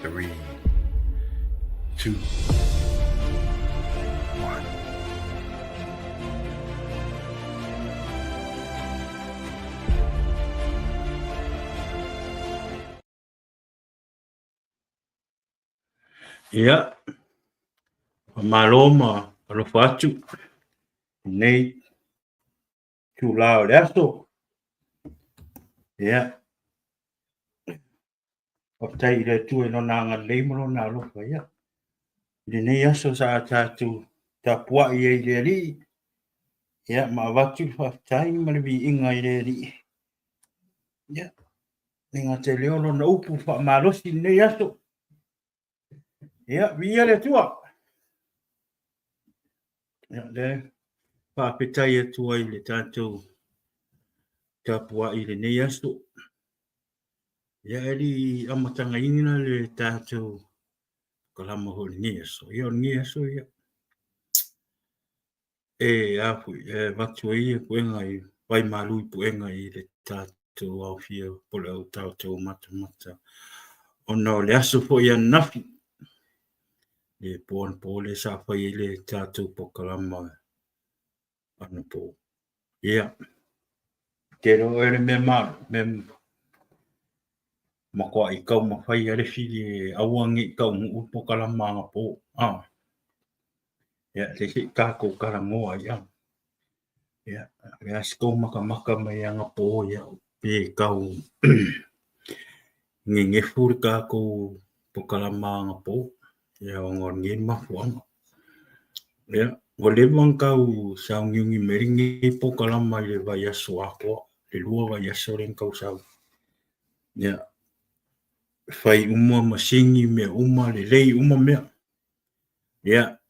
3, 2, 1. Ia, faamalo ma alofa atu i lenei itula o le aso. Ia, faafetai i le Atua i Lona agalelei ma Lona alofa, ia, i lenei aso sa tatou tapuai ai i le Alii, ia, ma avatu le faafetai ma le viiga i le Alii. Ia, e gata i lea o Lona upu faamalosi i lenei aso. Ia, viia le Atua. Ia, le faafetai atu ai i le tatou tapuai i lenei aso. Ia, e le i amatagaina le tatou kalama foi i lenei aso. Ia, o lenei aso, ia, e a foi, e avatu ai ia puega i vaimalu i puega i le tatou aofia po o le au tatou matamata ona o le aso foi ananafi, le po anapo lea sa fai ai le tatou polokalama anapo. Ia, te iloa oe le mea mea matuai taumafai lava le fili e aua ne i taunuu le polokalama anapo. Ia, se i tatou talanoa ai lava. Ia, o le a se tou matamata mai anapo, ia, pe tau nenefu le tatou polokalama anapo, ia ona o lenei mafuaaga. Ia, ua leva ona tau sauniuni mai lenei polokalama i le vaiaso atoa, le 2 vaiaso lea na tau sau. Ia, fai uma masini, mea uma, lelei uma mea. Ia,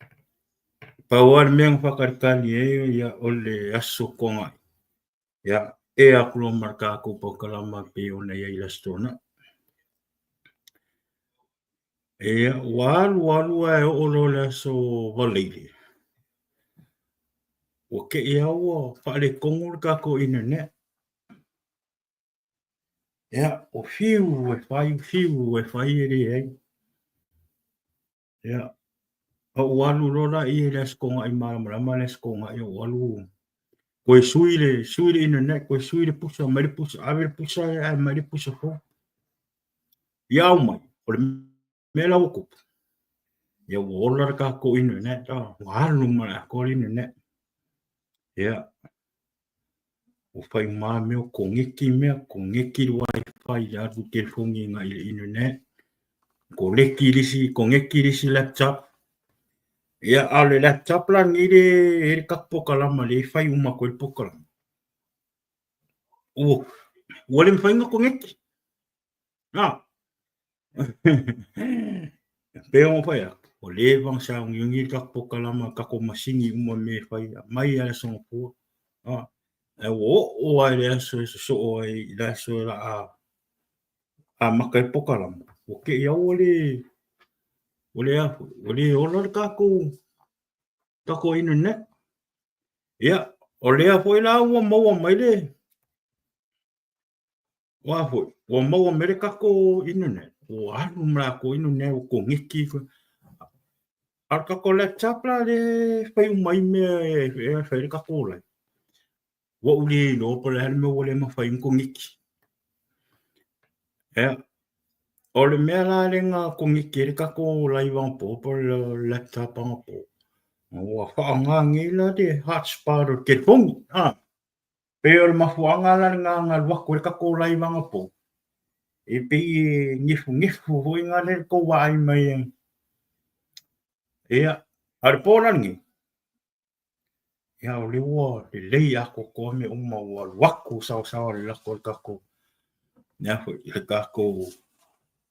pau lava le mea na faatalitali ai, ia, o le aso Toonai. Ia, e atu loa ma le tatou polokalama e pei ona i ai i le Aso Toonai. Ia, ua alu alu ae oo loa i le aso Valeile, ua te i lava ua faaletonu le tatou internet. Ia, ua fiu e fai, fiu e fai e leai. Ia, ou alu loa laia i le Aso Toonai malamalama le Aso Toonai, ou alu toe sui le, sui le internet, toe sui le pusa, aumai le pusa, ave le pusa ae aumai le pusa fou. Ia au mai, o le mea la ua tupu, ia ua ola le tatou internet, ua alu ma le atoa le internet. Ia, ua fai uma lava mea, ua koneti mea, koneti le wifi i le alu i telefoni agai i le internet, koleki le isi, koneti le isi laptop. Ia, a o le laptop la lenei le e i ai le tatou polokalama lea e fai uma atu ai le polokalama, ua, ua le mafai ona koneti. E pei ona fai atu, ua leva ona sauniuni le tatou polokalama, tatou masini uma mea e fai, mai lava i le Aso Gafua. Ae ua oo lava i le aso e sosoo ai i le aso o le a amata ai le polokalama, ua te i lava ua le, ua le a foi, ua le ola le tatou, tatou internet. Ia, o lea foi la ua maua mai le, Ua foi, ua maua mai le tatou internet, ua alu ma le atoa internet, ua koneti. A o le tatou laptop la lea e fai uma ai mea e fai ai le tatou live, ua ou le iloa po o le a le mea ua le mafai ona koneti. Ia, o le mea la lea na koneti ai le tatou live anapo po o le laptop anapo, ua faaaoga nei la le hotspot o le telefoni. Pei o le mafuaaga la lena na alu atu ai le tatou live anapo, e pei e nefunefu foi na le tou vaai mai ai. Ia, a o le po la lenei, ia o lea ua lelei atoatoa mea uma ua alu atu saosaoa le lako o le tatou, le a foi, le tatou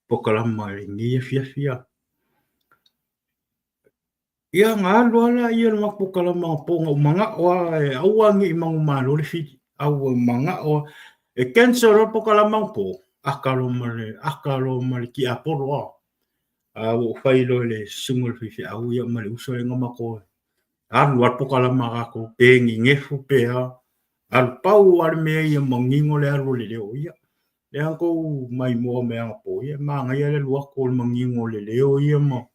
polokalama i lenei afiafi. Ia ona alu lava lea o le matou polokalama anapo na ou manao lava e aua ne i manumalo le fili, aua manao lava e cancel loa le polokalama anapo, aka loa ma le aka loa ma le tiapolo lava. A ua ou fai loa i le susuga i le faifeau ia ma le uso lea na matou alu lava le polokalama a tatou pe nenefu pe a, alu pau lava le mea ia manino le alu o le leo ia. Lea na tou maimoa mai anapo, ia manaia le alu atu o le manino o le leo ia ma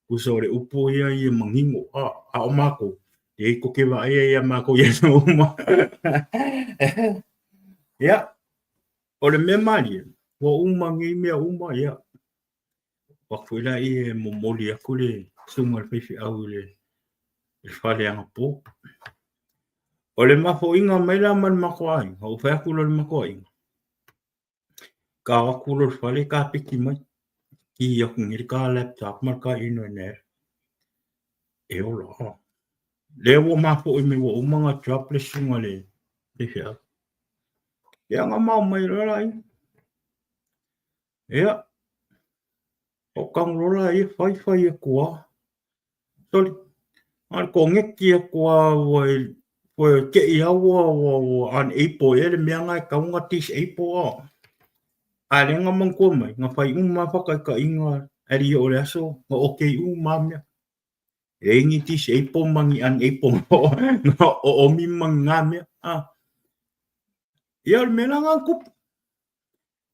tusa o le upu ia ia manino. A o matou, e tou te vaaia ia matou i aso uma. Ia, o le mea malie, ua uma nei mea uma, ia, o atu foi laia e momoli atu le susuga i le faifeau i le fale anapo. O le mafoiga mai la ma le matou aiga, ua fai atu loa i le matou aiga, ka o atu loa i le fale kapeti mai, ki atu nei le ka laptop ma le ka internet e ola. Lea ua mafoi mai ua uma ona drop le susuga i le faifeau. Ia ona mao mai loa laia. Ia, o tago loa laia fai fai atu lava. Soli, na o le koneti atu lava ua ua te i lava ua ua ua unable ea le mea lena e tatau ona disable a. A o lea na manatua mai, na fai uma lava faataitaiga ae le i oo i le aso na okay uma lava mea. E leai ni disable ma ni unable na oomi ma ni na mea. Ia o le mea la lena na tupu.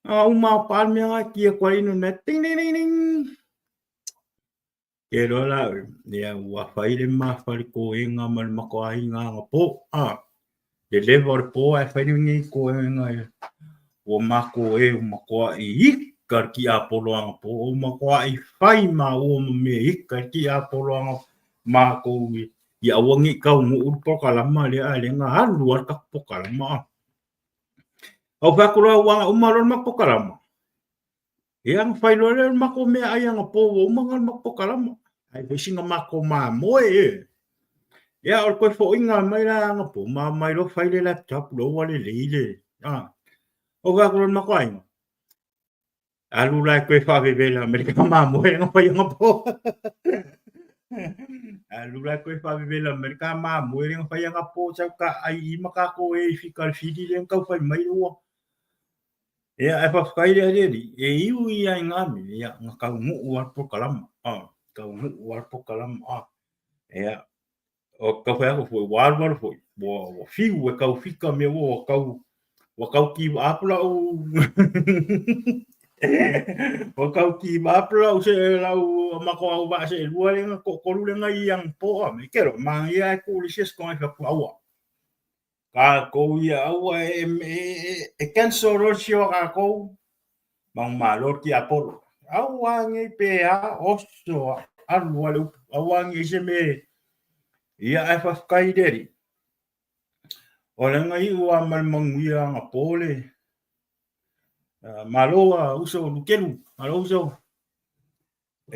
A uma lava pa le mea lena e ki atu ai internet, ding ding ding ding. Ke loa la oe, ia ua fai le ma faletoega ma le matou aiga anapo, a, le leva o le po ae fai lenei toega e ua matou e ua matuai ika le tiapolo anapo, ua matuai fai maua ma mea ika le tiapolo anapo matou ia aua ne i taunuu le polokalama lea a o lea na alu lava le tatou polokalama. A ua fai atu loa ua uma loa le matou polokalama, Ia ona fai loa lea o le matou meaai anapo ua uma ona matou polokalama. Ai foi sina matou mamoe e. Ia o le toe foiga mai la anapo, ma omai loa fai le laptop loa ua lelei le, a. Ou fai atu loa i le matou aiga, alu la e toe faavevela mai le mamoe na fai anapo. Alu la e toe faavevela mai le ta mamoe lea na fai anapo, sau ta ai i ma tatou e i fika le fili lea na tau fai mai ua. Ia, ae faafetai le Alii, e iu ia i ngā mea, ia, na taunuu lava le polokalama, taunuu lava le polokalama, ia, o tau fai atu foi, ua alualu foi, ua, ua fiu e tau fika mea ua, ua tau, ua tau give up lau, ua tau give up lau, se, lau matou auvaa seelua lea na toatolu lea na i anapo, a, me kelo, manaia ae tuu le isi aso e fai atu, aua, Tatou ia aua e, e, e cancel loa le sio a tatou, manumalo le tiapolo. Aua nei pe a, oso a, alu a le upu, aua nei se mea ia ae faafetai i le Alii. O lea na iu lava ma le manuia anapo le malo a uso Lukelu, malo uso.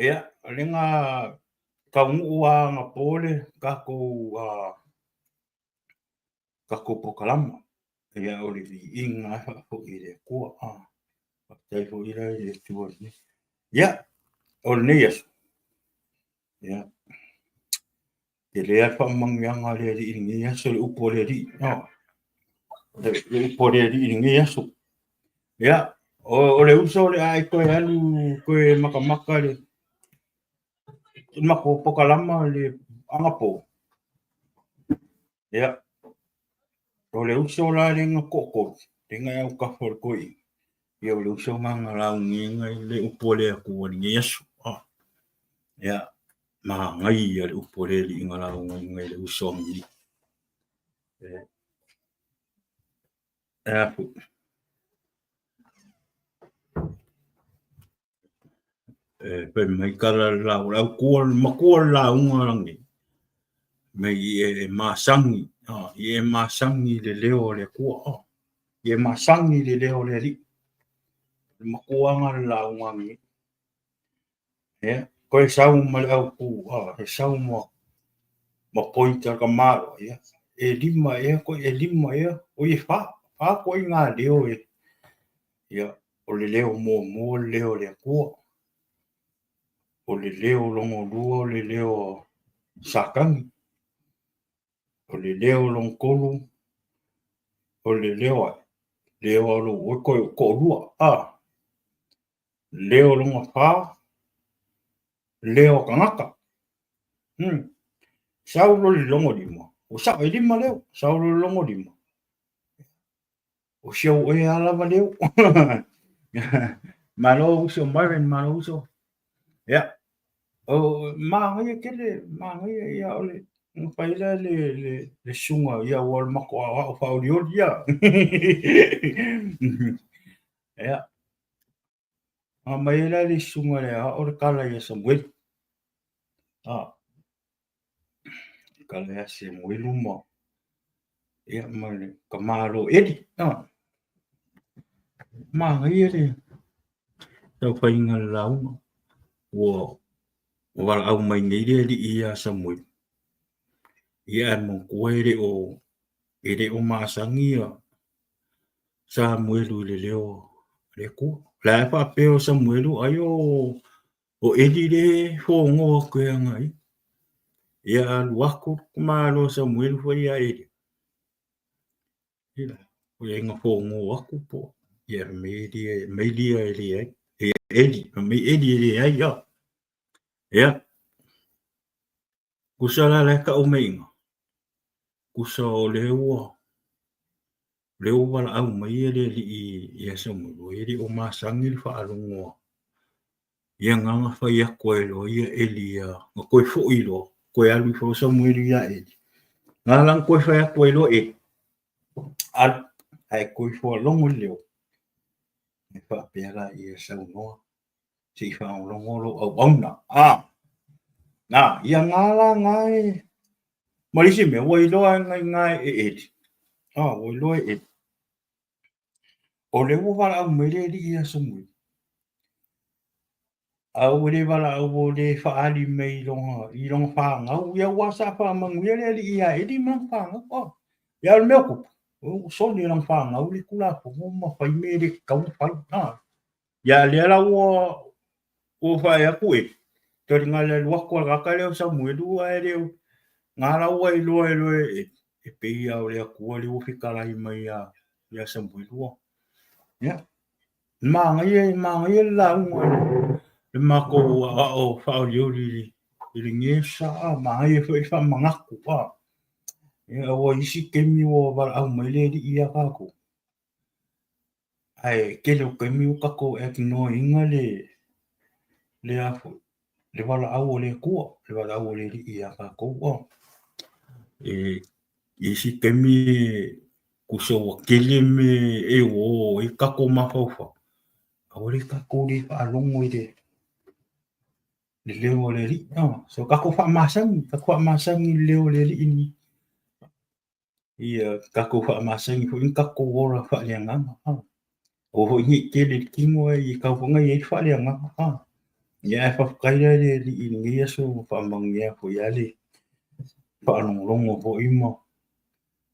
Ia, o lea na taunuu lava anapo le tatou tatou polokalama. Ia, o le viiga lava e faafoi i le Atua. Faafetai foi la i le Atua i lenei. Ia, o lenei aso, ia, tele lava le faamanuiaga a le Alii i lenei aso, le upu a le Alii. Le upu a le Alii i lenei aso. Ia, o le uso o le a e toe alu toe matamata le matou polokalama le anapo. Ia, o le uso la lea na toatolu, lea na e autafa o le toeaina, ia o le uso lena na lauga ai le upu a le Atua i lenei aso. Ia, manaia le upu a le Alii na lauga ai le uso ananei. E a foi. E fai mai tala le lau, le autua, le matua le lauga nei, mei i e masani, i e masani i le leo o le Atua, i e masani i le leo o le Alii. Le matua le lauga nei. Ia, toe sau ma le autu, e sau ma ma point a le tamaloa, ia, e lima ea, e lima ea, oi e fa, fa koe ngā leo e, ia, o le leo muamua o le leo o le Atua, o le leo lona lua o le leo o Satani, o le leo lona tolu o le leo ae, leo o lou oe toe toalua, a, leo lona fa, leo o tagata. Sau loa le lona lima, ua sao e lima leo, sau loa le lona lima. O si au oe a lava leo. Malo uso Myron, malo uso. Ia, o manaia tele, manaia ia o le na fai la le susuga ia ua o le matou aoao faaolioli ia. Ia, aumai ai la le susuga i le aoao le tala ia Samuelu. Ah, tala ia Samuelu ma ia ma le tamalo Eli. Ah, manaia le taufaiga o le lauga. Ua valaau mai nei le alii ia Samuelu. Ia ae manatua e le o masani ia Samuelu i le leo o le Atua. O la e faapea o Samuelu ai o Eli le fono atu e ana ia. Ia alu atu le tamaloa Samuelu fai ia Eli. Ia, o ina fono atu po ia mai lia e leai. Ia Eli, mai Eli e leai ia. Ia. Tusa la la e tau mai i ina, tusa o lea ua lea ua valaau mai le alii ia Samuelu, e le o masani le faalogo a ia na na fai atu ai loa ia Eli ia, na toe foi loa, toe alu ifo loa Samuelu ia Eli. Na la na toe fai atu ai loa Eli, alu, ae toe logo le leo. E faapea la ia saunoa se i faalogologo lou auauna. A, na, ia na la na e, ma le isi mea, ua iloa e nai na e Eli. A, ua iloa e Eli. O lea ua valaau mai le alii ia Samuelu. A ua le valaau ua le faaali mai i lona fanau, ia aua sa faamanuia le alii ia Eli ma lana fanau. A, ia o le mea o tupu, ua soli e lana fanau le Tulafono ma fai mea e le tatau ona fai. A, ia lea la ua fai atu e, taliga le alu atu a le tagata lea o Samuelu ae le o, na la ua iloa e loa e, e pei lava o le Atua lea ua fetalai mai ia Samuelu. Ia, manaia, manaia le lauga le matou aoao faaolioli i lenei aso, a manaia foi le faamanatu. A, ia, aua i isi taimi ua valaau mai le alii ia tatou. Ae tele o taimi ua tatou ignore ina le a foi, le valaau a le Atua, le valaau a le Alii ia tatou. E i isi taimi tusa ua tele mea e o ai tatou mafaufau, aua le tatou le faalogo i le leo o le Alii. So tatou faamasani, tatou faamasani i le leo o le Alii lenei. Ia tatou faamasani foi ni tatou ola faaleagaga. Aua foi ne i tele i le tino ae ia tatau foi ona i ai le faaleagaga. Ia ae faafetai la i le Alii i lenei aso ua faamanuia foi lava le faalogologo foi ma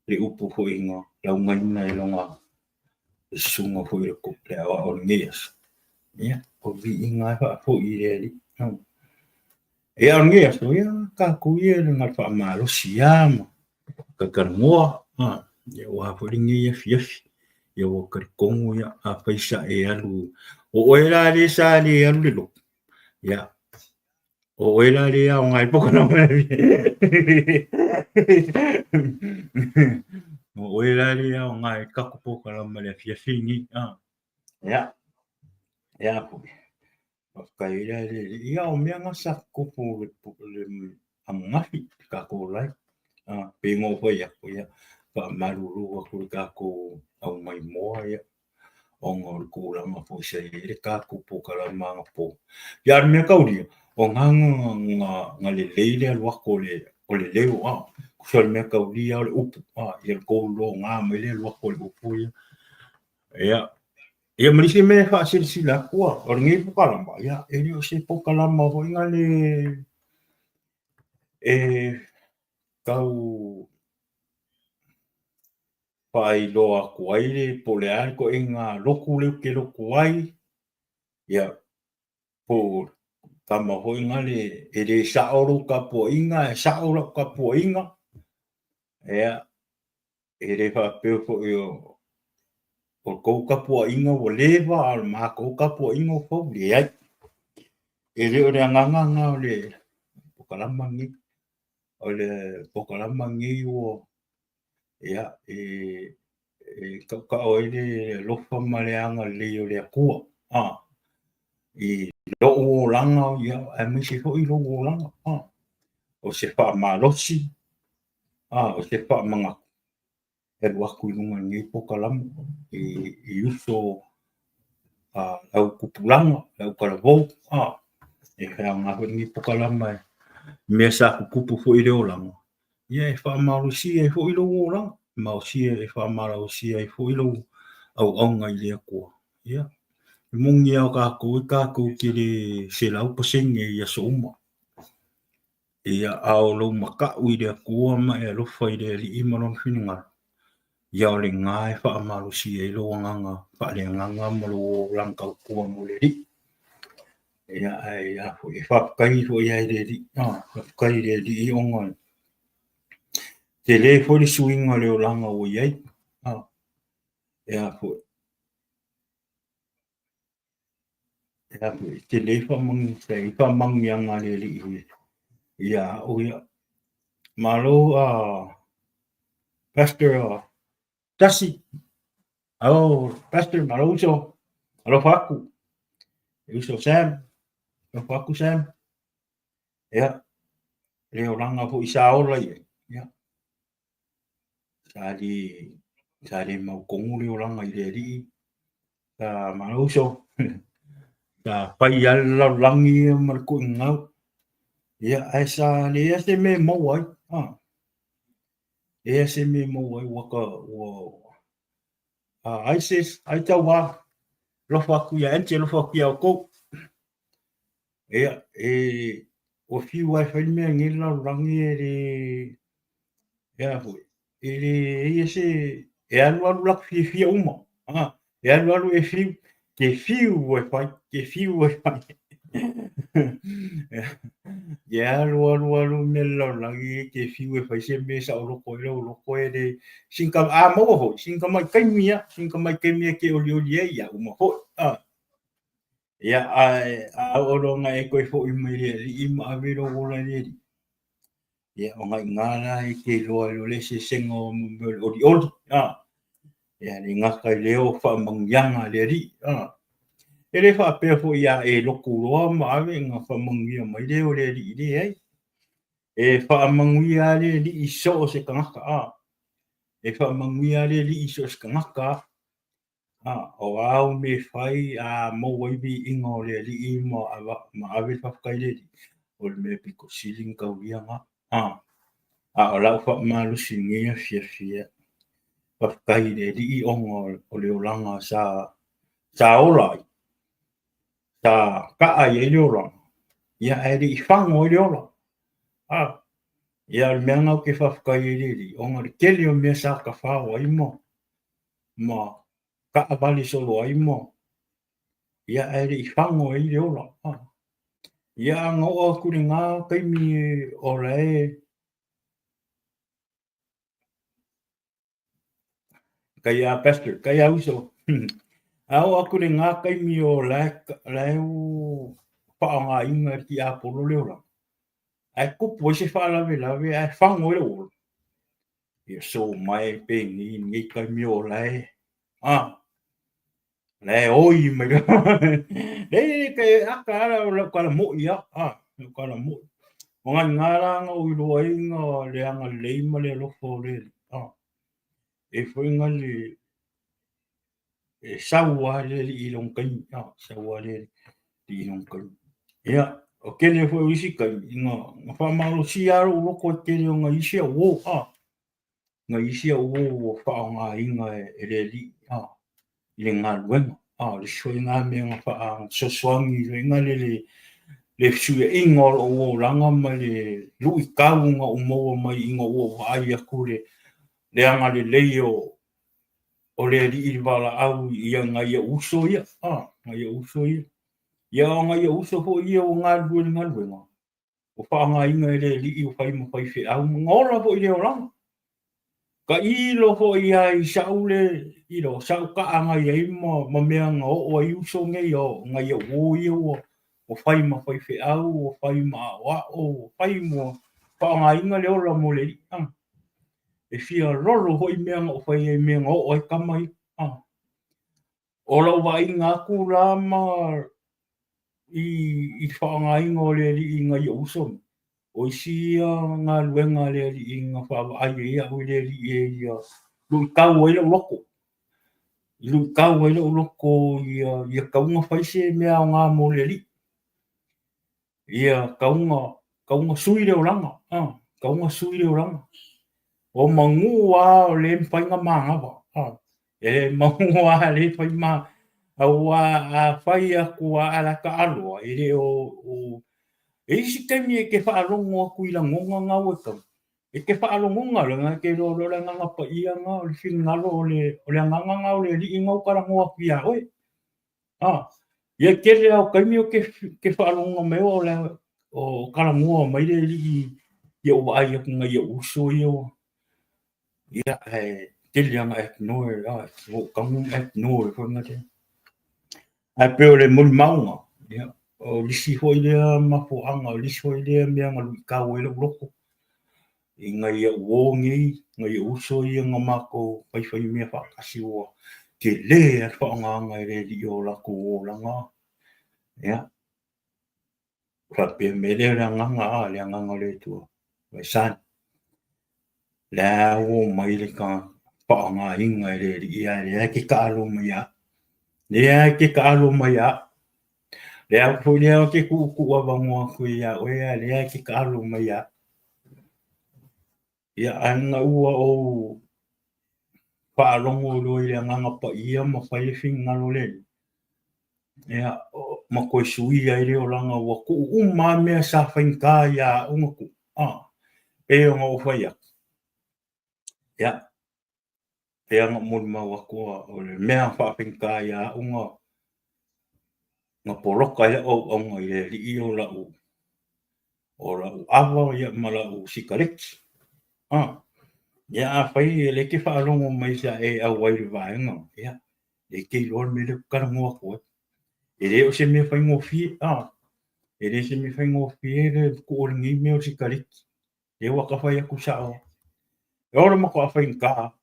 le upu foi na laugaina e lona susuga foi i le aoao o lenei aso. Ia, o le viiga lava e faafoi i le Alii. Ia, o lenei aso, ia, tatou ia na o le faamalosi lava ma talatalanoa, ia, aua foi lenei afiafi. Ia, ua talitonu, ia, afai sa e alu, o oe la lea sa le alu i le lotu, ia, o oe la lea e aoga ai le polokalame. O oe la lea e aoga ai le tatou polokalame i le afiafi lenei. Ia, ia foi. Faafetai ai la i le Alii. Ia o mea na sa tutupu le ananafi i le tatou live. Pei ona ou fai atu, ia, faamalulu atu i le tatou aumaimoa, ia, ona o le tulaga foi sa i ai le tatou polokalame anapo. Ia a o le mea taulia, o na na lelei le alu atu o le leo, tusa o le mea taulia o le upu, ia le tou loga mai le alu atu o le upu ia. Ia, ia ma le isi mea e faasilasila atu, o lenei polokalama, ia, e le o se polokalama foi na le e tau faailoa atu ai le po o le a le ituaiga lotu lea ou te lotu ai, ia, po o tama foi na le e le sao lou tapuaiga ae sao lau tapuaiga, ia, E le faapea foi o tou tapuaiga ua leva a o le matou tapuaiga ua fou. Leai. E le o le agaga lena o le polokalama lenei. O le polokalama lenei ua, ia, e e tautao ai le alofa ma le agalelei o le Atua i lou olaga, ia, aemaise foi lou olaga. O se faamalosi, o se faamanatu e alu atu i luga o lenei polokalame i uso le au tupulaga, le au talavou, e faaaoga foi lenei polokalame i mea sa tutupu foi i le olaga, ia e faamalosia ai foi lou olaga, e faamalosia ai foi lou auauna i le Atua. Ia, e moni lava o tatou e tatou te le 100% i aso uma. Ia, a o lou matau i le Atua ma e alofa i le Alii ma Lona finagalo, ia o lena e faamalosia ai lou agaga faaleagaga ma lou olaga tautua mo le Alii. Ia, ae a foi, e faafetai foi lava i le Alii, faafetai i le Alii ona e tele foi le suiga o le olaga ua i ai. E a foi, e tele faamanuiaga a le Alii ia au ia. Malo Pastor Tasi, oh Pastor, malo uso, alofa atu. E uso Sam, alofa atu Sam. Ia, le olaga foi sa ola i ai, ia, sa le mautonu le olaga i le Alii. Sa malo uso, sa fai lava le lalolagi ia ma le tuuigau. Ia, ae sa leai se mea e maua ai. Leai se mea e maua ai, ua ai sis, ai tauā, alofa atu ia Angie, alofa atu ia outou. Ia, e, ua fiu lava e fai le mea i lenei lalolagi e le, e a foi, e leai se, e alu alu latou fiafia uma, e alu alu e fiu, ke fiu e fai, ke fiu e fai. E alu alu alu mea le lalolagi ke fiu e fai se mea e saoloto ai lou loto e le, sina a maua foi, sina tamai taimi lava, sina tamai taimi e te olioli ai, ia uma foi. Ia, ae a oo loa ina e toe foi mai i le Alii ma ave lou ola i le Alii, ia, ona i ina la e te iloa ai loa le eseesega o mea o le olioli, a. Ia, e le gata i lea o faamanuiaga a le Alii, a. E le faapea foi a e lotu loa ma ave ona faamanuia mai lea o le Alii, leai. E faamanuia lava le Alii i so o se tagata, a. E faamanuia lava le Alii i so o se tagata lava. O a au mea e fai a maua ai viiga o le Alii ma ave le faafetai i le Alii, o le mea pito sili ona taulia lena. A o lau faamalosi i lenei afiafi, faafetai i le Alii ona o le olaga sa ola ai, sa kaa i ai le olaga, ia ae le i fago ai le ola. Ia o le mea lena ou te faafetai ai i le Alii, ona o le tele o mea sa tafao ai ma taavale solo ai ma ia ae le i fago ai le ola. Ia a na oo atu i lena taimi o la e kai a pastor, kai a uso. A oo atu i lena taimi o la e ua faaaogaina e le tiapolo le olaga, ae tupu ai se faalavelave ae fago ai lou ola, Ia so mai penei i lenei taimi o la e, la e oi mai Leai, e aka lava lau tala moi lava, lau tala moi. O ngai ina la na ou iloa ai na le agalelei ma le alofa o le Alii, e foi na le, e sau lava le Alii i lona taimi, sau lava le Alii i lona taimi. Ia, o tele foi o isi taimi, na faamalosia lava lou loto e tele o nai isi au uo, nai isi au uo ua faaaogaina e le Alii i le galuega. O le isi foi lena mea na fesoasoani ai le fesuiaiga o lou olaga ma le luitau na ou maua mai ina ua ou vaai atu le agalelei o o le Alii i le valaau i nai ou uso ia, nai ou uso ia. Ia o nai ou uso foi ia ua galulue i le galuega, ua faaaogaina e le Alii ua fai ma faifeau, na ola foi i le olaga. Tailo foi lava i sa'u le, you know, sa'u kaa na i ai ma mea na oo ai uso nei, o nai ou uo ia ua fai ma faifeau, ua fai ma aoao, ua fai ma faaaogaina le ola mo le Alii. E fia lolo foi mea na ou fai ai, mea na oo ai tama ia. O lau vaaiga atu la ma i le faaaogaina o le Alii i nai ou uso nei, o isi ia galuega a le Alii na faavaai ai au e le Alii e ia luitau ai lou loto, i luitau ai lou loto ia tatau ona fai se mea aoga mo le Alii. Ia tatau ona sui le olaga, tatau ona sui le olaga. O manu lava o lea e mafai ona manava, e manu lava lea e fai ma, aua a fai atu lava ae o la e taalo lava, e le o... E i ai isi taimi e te faalogo atu i lagona na ua e tau, e te faalogona loa, e te iloa loa o le Agaga Paia lena, o le finagalo o le Agaga lena o le Alii lena ua talanoa atu ia oe. Ia e tele lava o taimi ou te faalogona mai o le o talanoa mai le Alii ia ou vaai atu nai ou uso ia ua ia ae tele lava ina ignore ua ou tago ma ignore foi na lea. Ae pei o le molimauga, ia, o le isi foi lea mafuaaga, o le isi foi lea mea na luitau ai lou loto i nai ou uo nei, nai ou uso ia na matou faifaimea faatasi ua tele lava le faaaogaina e le Alii o latou olaga. Ia, faapea mai lea o le agaga, a, le agaga o le Atua, my son, la ua omai le tagata faaaogaina e le Alii, ae lea e te taalo mai ia au. Lea e te taalo mai ia au. Lea foi lea ou te tuutuu avanoa atu ia oe, a lea e te taalo mai ia au. Ia, ae ina ua ou faalogo loa i le Agaga Paia ma fai le finagalo o le Alii, ia, ma toe suia ai le olaga, ua tuu uma lava mea sa faigata ia au na tuu, pei ona ou fai atu, ia, pei ona ou molimau atu, o le mea faafaigata ia au na poloka ai lau auauna i le Alii o lau ava ma lau sikaleti. Ia afai o lea e te faalogo mai sa e auai i le vaega, ia, e te iloa le mea lea ou te talanoa atu ai. E le o se mea faigofie, e le o se mea faigofie le tuu o lenei mea o le sikaleti. Lea ua ta fai atu sao lava. O le matuai faigata lava.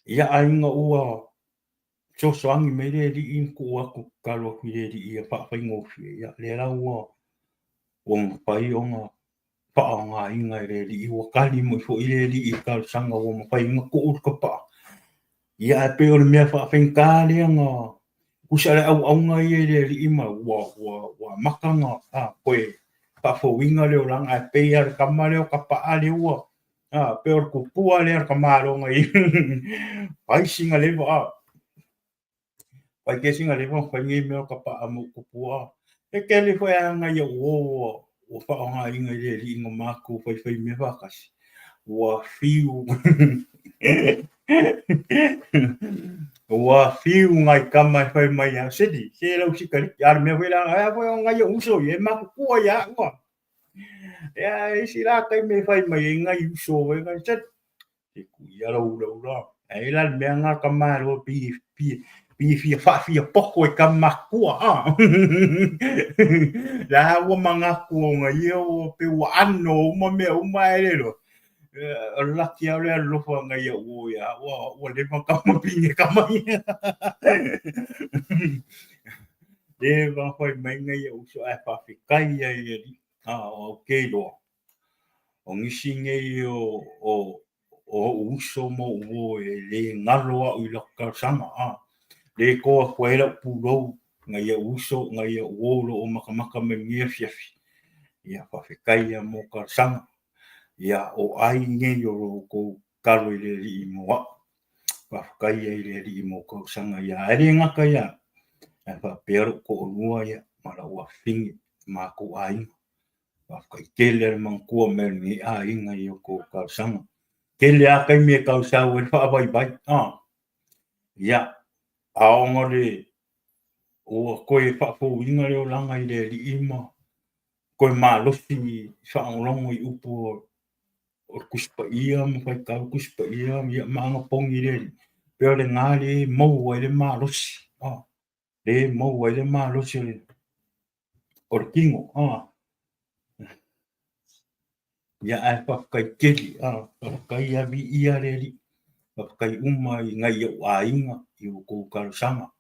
Ia ae ina ua fesoasoani mai le Alii ma tuu atu, tatalo atu i le Alii ia faafaigofie, ia lea la ua mafai ona faaaogaina e le Alii, ua tali mai foi le Alii i talosaga ua mafai ona tuu le tapaa. Ia ae pei o le mea faafaigata lea na tusa le auauna ia i le Alii ma ua amata ona toe faafouina le olaga, ae pei lava o le tama lea o Kapaa lea ua pei o le tupua lea o le tamaloa i fai sina leva, fai tele sina leva ona fai nei mea o Kapaa ma ou tupua. E tele foi lava nai ou uo ua faaaogaina i le Alii na matou faifaimea faatasi, ua fiu ua fiu nai tama e fai mai ia Seli, se lau sikaleti, a o le mea foi la, a foi o nai ou uso ia e matutua ia au a. Ia, e isi la taimi e fai mai ai nai uso foi nai Seli, se tuu ia lau ulaula. Ae i ai la le mea lena tamaloa pei e fia faafia poto i tama matutua, a. La ua manatu ona ia ua pei ua ano uma mea uma ae le iloa. O le laki lava o le alolofa nai au uo ia au, ua leva ona taumafine tama ia. Leva ona fai mai nai ou uso ae faafetai ai i le Alii. O au te iloa, o nisi nei o ou uso ma ou uo e le galo au i lau talosaga, le to atu ai lau pulou nai ou uso, nai ou uo o lo o matamata mai i lenei afiafi. Ia faafetai lava mo talosaga. Ia, o ai nei o lo outou tatalo i le Alii mo au. Faafetai ai i le Alii mo talosaga ia, ae le gata ia au, ae faapea lou toalua ia ma lau afafine, matou aiga. Faafetai tele le manatua mai o lenei aiga i outou talosaga. Tele lava taimi e tausau ai le faavaivai, ia, a ona le ua toe faafouina le olaga i le Alii ma toe malosi i faalogologo i upu o le Tusi Paia ma faitau Tusi Paia ia ma anapogi i le Alii, pei o lena lea e maua ai le malosi, lea e maua ai le malosi o le tino. Ia ae faafetai tele, faafetai lava viia le Alii, faafetai uma i nai ou aiga i outou talosaga.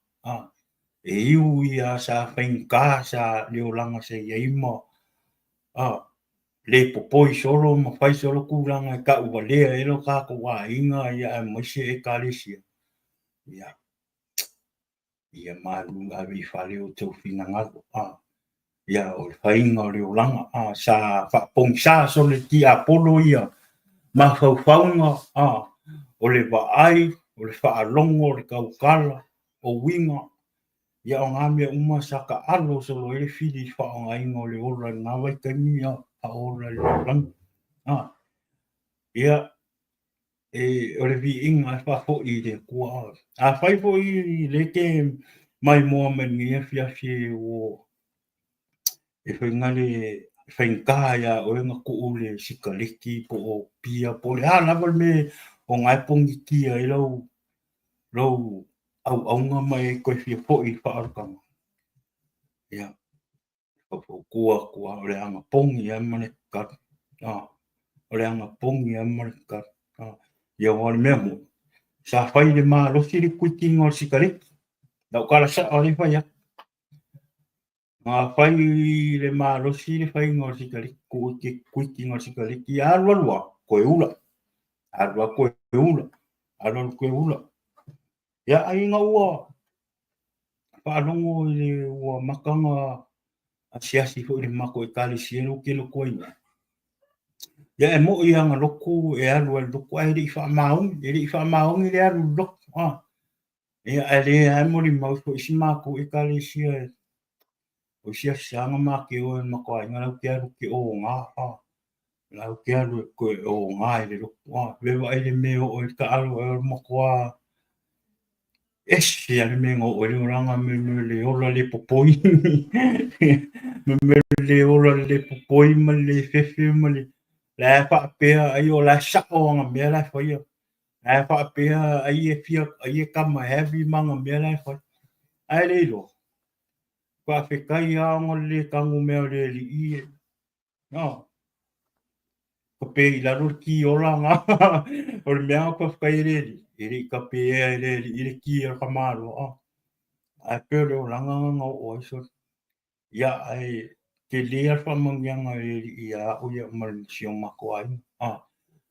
E iu ia sa faigata sa le olaga sa i ai ma le popoi solo ma fai solo tulaga e tauvalea ai lo tatou aiga aemaise Ekalesia. Ia, ia malu ave i fale outou finagalo. Ia, o le faiga o le olaga sa faapogisa solo e le tiapolo ia mafaufauga, o le vaai, o le faalogo, o le tautala, o uiga, ia o na mea uma sa taalo solo ai le fili i le faaaogaina o le ola i lena vaitaimi, a o ola i le lalolagi. Ia, o le viiga e faafoi i le Atua. Afai foi o lea e te maimoa mai i lenei afiafi e faiga le faigata ia oe ona tuu le sikaleti po o pia po o le a lava le mea o na e pogitia ai lou auauna ma e toe fia foi i le faaolataga, ia, faufautua atu lava, o le anapogi lava ma le tatalo. O le anapogi lava ma le tatalo. Ia aua o le mea moni, sa fai i le malosi le quit ina o le sikaleti. Lau tala sao lea e fai atu. Na fai i le malosi le faiga o le sikaleti, quit ina o le sikaleti, ia alu alu lava, toe ula. Alu alu toe ula. Alu alu toe ula. Ia ai ina ua faalogo i le ua amata ona asiasi foi i le matou Ekalesia lea ou te loto ai nei. Ia e moni lava na lotu e alu lava i le lotu ae le i faamaoni, e le i faamaoni le alu i le lotu. Ia ae le lava e molimau foi si matou Ekalesia o isi aso sa na matou o ai ma le matou aiga la ou te alu ou te oga, la ou te alu e toe oga i le lotu. Ve vaai i le mea e oo ai le taalo, o le matua ese lava le mea na oo ai le olaga, me le ola le popoi, me le ola le popoi ma le fefe ma le la e faapea ai o la e sao ana mea la e faia. La e faapea ai e fia ai e kama heavy ma ana mea la e fai. Ae le iloa. Faafetai lava ona le tanu mea o le alii e. No. Tape i lalo le ki ola na. O le mea na faafetai e le alii, e le i tapeina e le alii le ki o le tamaloa. Ae pei o le olaga na na oo ai sole. Ia, ae tele lava le faamanuiaga a le Alii ia au ia ma si o matou aiga.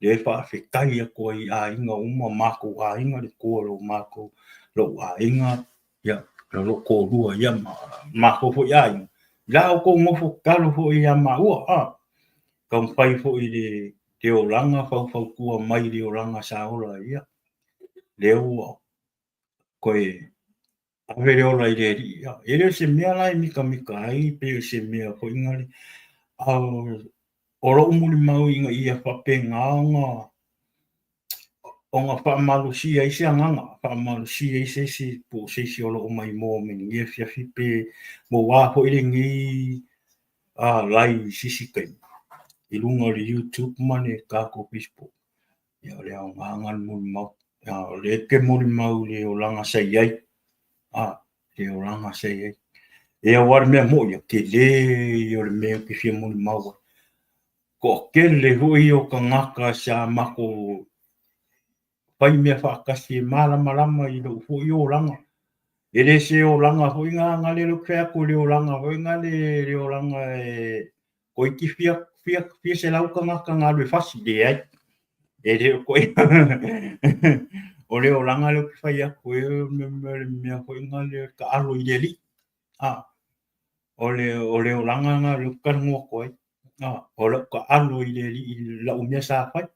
Lea e faafetai atu ai i aiga uma, matou aiga, le tua o matou, lou aiga, ia, lou toalua, ia, ma matou foi aiga, i la outou nofo tatalo foi ia maua, taumafai foi i le olaga, faufautua mai i le olaga sa ola ai, ia, lea ua toe ave le ola i le Alii. E le o se mea la e mitamita ai pe o se mea foi lea, a o lou molimau ina ia faapena ona faamalosia ai se agaga, faamalosia ai se isi po o se isi o lo o maimoa mai lenei afiafi pe maua foi lenei live i se isi taimi i luga o le YouTube ma le tatou Facebook. Ia, o le aoga lena o le molimau. O lea e te molimau i le olaga sa i ai, le olaga sa i ai. E aua le mea moni, tele ia o le mea ou te fia molimau ai. Toatele foi o tagata sa matou fai mea faatasi e malamalama i lou foi olaga. E le se olaga foi na le ou te fai atu i le olaga foi na le le olaga e toeitiiti fia fia fia selau tagata na alu e fasi, leai. E le o koe o le olaga lea ou te fai atu ai o le mea foi na le taalo i le Alii. O le olaga lena lea ou te talanoa atu ai. O lau taalo i le Alii i lau mea sa fai.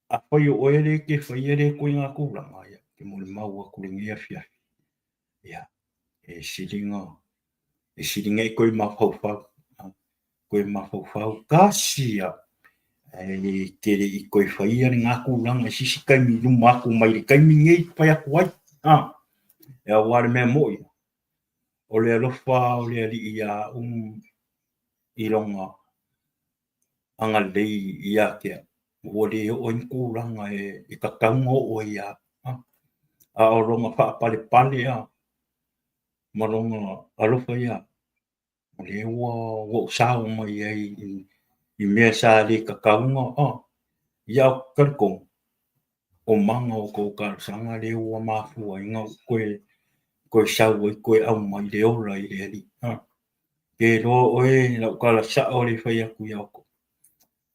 Afai o oe lea e te faia lea ituaiga tulaga, ia, ou te molimau atu i lenei afiafi, ia, e sili ona, e sili ona e toe mafaufau, toe mafaufau tasi lava, ae e te le i toe faia lena tulaga i se isi taimi i luma atu mai le taimi lenei e fai atu ai. Aua o le mea moni, o le alofa o le Alii ia au i lona agalelei ia te au, ua le oo ai ni tulaga e tatau ona oo ai ia au. A o lona faapalepale ma lona alofa ia au, O lea ua ou sao mai ai i mea sa le tatau ona, ia ou te talitonu, o mana o tou talosaga lea ua mafua ai ona ou toe sau ai toe aumai le ola i le Alii. Ke iloa oe lau tala sao lea e fai atu ia outou,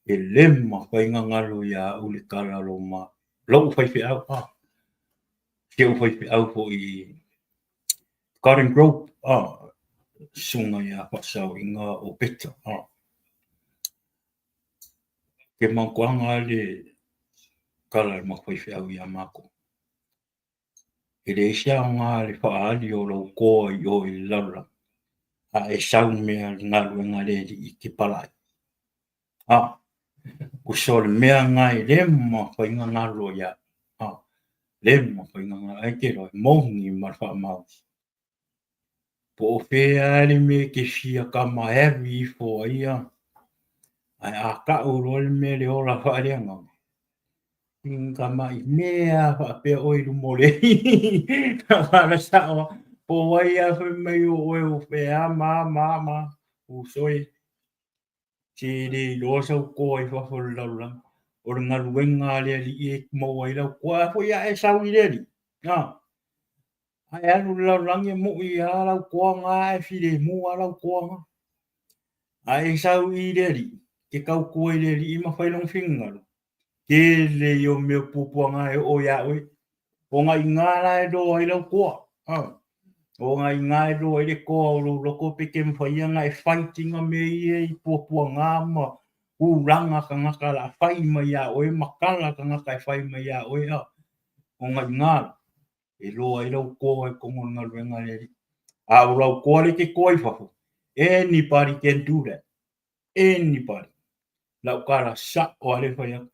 e le mafai ona galo ia au le tala o lou faifeau, si ou faifeau foi i Garden Grove, susuga ia Faasaoina o Peta. Ke manatuaga le tala a le matou faifeau ia matou. E leai se aoga le faaali o lou toa i o i le lalolagi, a e sau mea i le galuega a le Alii e te palai. Tusa o le mea lena e le mafai ona galo ia au. Le mafai ona galo. Ae te iloa, e moni ma le faamaoni. Po o fea lava le mea e te fia tama heavy ifo ai, ae a tau loa le mea le ola faaleagaga, tamai mea faapea oe i luma o le Alii. Tauala sao lava. Po o ai lava fai mai o oe o e a ma a ma a ma a, uso e, se le iloa sau toa i fafo o le lalolagi. O le galuega a le Alii e maua ai lau toa. A foi a e sau i le Alii, a e alu i le lalolagi e moi lava lau toa na, ae filemu lava lau toa na. A e sau i le Alii, te tautua i le Alii ma fai lona finagalo, tele ia o mea puapuaga e oo iā oe. O nai ina la e loa ai lau toa. O nai ina e loa ai le toa o lou loto pe te mafai ona e fight ina mea ia i puapuaga ma tulaga tagata o le a fai mai iā oe ma tala tagata e fai mai iā oe. O nai ina e loa ai lau toa i totonu o le galuega a le Alii. A o lau toa lea e te toa i fafo, anybody can do that. Anybody. Lau tala sao lava lea e fai atu.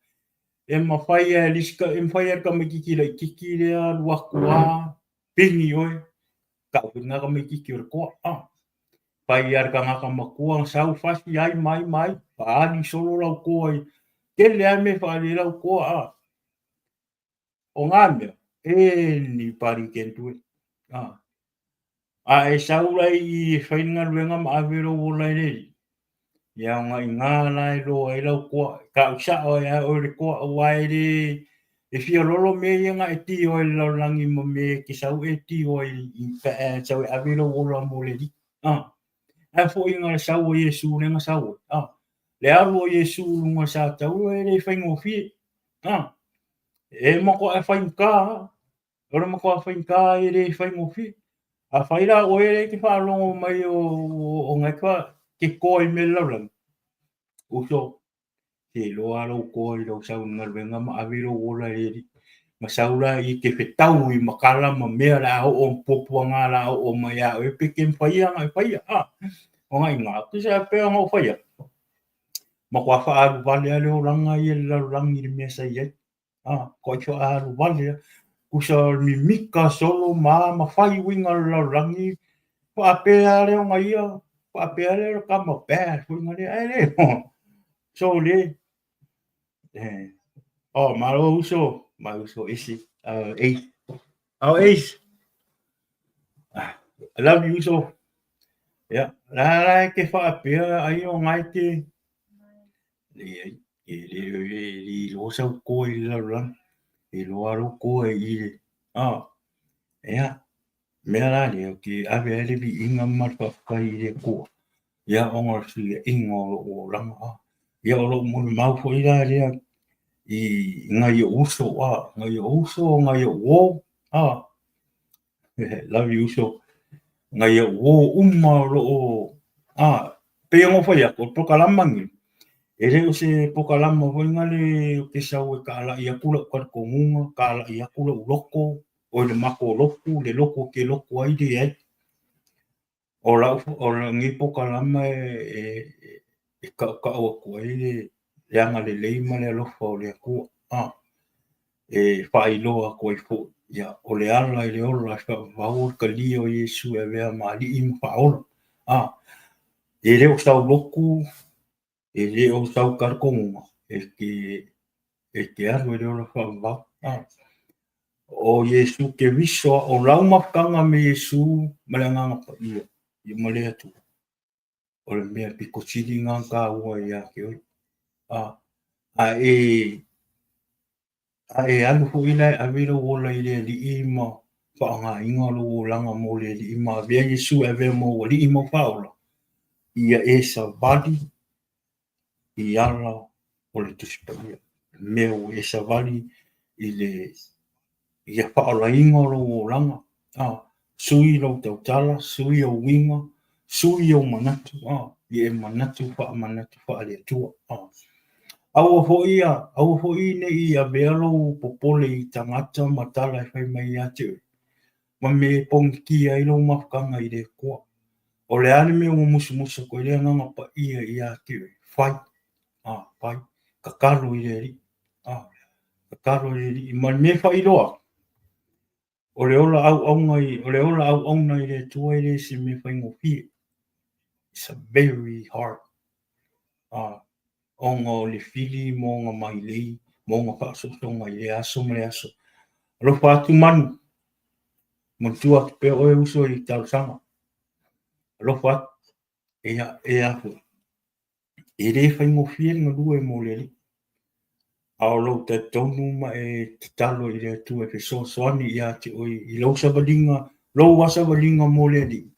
E mafai lava e le isi, e mafai lava e le tamaitiiti laitiiti lea alu atu lava, pigi oe, tau foi lena tamaitiiti o le toa. Fai lava e le tagata matua, sau fasi ai ma ai ma ai, faaali solo lau toa i, tele lava mea e faaali ai lau toa. O ngā mea, anybody can do it. A e sau la i e fai le galuega ma ave lou ola e le Alii, ia o nai ina la e loa ai lau toa, tau sao ai lava oe le toa, aua e le, e fia lolo mea ia na e tio ai i le lalolagi ma mea e te sau e tio ai i pe a e sau e ave lou ola mo le Alii. Ae foi na le sau o Iesu lea na sau ai. Le alu o Iesu i luga o le sataua e le faigofie. E matua e faigata lava. O le matua faigata e le faigofie. Afai la oe lea e te faalogo mai o ngai te toa i mea lalolagi, uso, se iloa lava lou toa i lou sau i le galuega ma ave lou ola i le Alii. Ma sau la i te fetau i matala ma mea o le a oo puapuaga o le a oo mai ia oe pe te mafai ona e faia. O ngai ina, tusa e pei ona ou fai atu, matua faaalu vale lava le olaga ia i le lalolagi i le mea sa i ai. Matua faaalu vale lava. Tusa o le mimita solo ma a ma fai uiga o le lalolagi, faapea lava lea ona ia, faapea lea o le tama bad foi lea, ae le, so le. Oh, malo uso, my uso ese, Ace. Oh, Ace. I love you uso. Ia, la la e te faapea ai o ngai te leai, e le e le iloa sau toa i le lalolagi. E iloa lou toa i le ia, mea la lea ou te ave ai le viiga ma le faafetai i le Atua. Ia ona o le fesuiaiga o lou olaga. Ia o lou molimau foi la lea i nai ou uso, nai ou uso, nai ou uo, Love you uso. Nai ou uo uma o lo o, pei ona ou fai atu, o le polokalama lenei, e le o se polokalama foi lea ou te sau e taalai atu lau talitonuga, taalai atu lou loto, oi le matou lotu, le lotu ou te lotu ai, leai. O lau, o lenei polokalama e tautau atu ai le agalelei ma le alofa o le Atua, e faailoa atu ai foi, ia, o le ala i le ola e faavavau o le talia o Iesu e avea ma Alii ma Faaola. E le o sau lotu, e le o sau talitonuga, e te alu i le ola faavavau. O Iesu Keriso, o lau mafutaga me Iesu ma le Agaga Paia, ia ma le Atua. O le mea pito sili lena ona taua ia te oe. A e A e alu foi la e ave lou ola i le Alii ma faaaogaina lou olaga mo le Alii ma avea Iesu e avea ma ou Alii ma ou Faaola, ia e savali i ala o le Tusi Paia. Mea ua e savali i le ia faaolaina o lou olaga, a, sui lou tautala, sui ou uiga, sui ou manatu, a, ia e manatu faamanatu faale-Atua. A. Aua foi, aua foi ne i avea lou popole i tagata ma tala e fai mai ia te oe, ma mea e pogitia ai lou mafutaga i le Atua. O le a le mea ua musumusu atu ai le Agaga Paia ia te oe, fai, a, fai, tatalo i le Alii, a, tatalo i le Alii. Ma le mea e faailoa atu, o le ola auauna i, o le ola auauna i le Atua e le se mea faigofie. It's a very hard. A, ona o le fili ma ona mailei ma ona faasoasoga i lea aso ma lea aso. Alofa atu Manu, manatua atu pea oe uso i talosaga. Alofa atu, ia, e a foi. E le faigofie le galue mo le Alii, a o lou talitonu ma e tatalo i le Atua e fesoasoani ia te oe i lou savaliga, lou lava savaliga mo le Alii,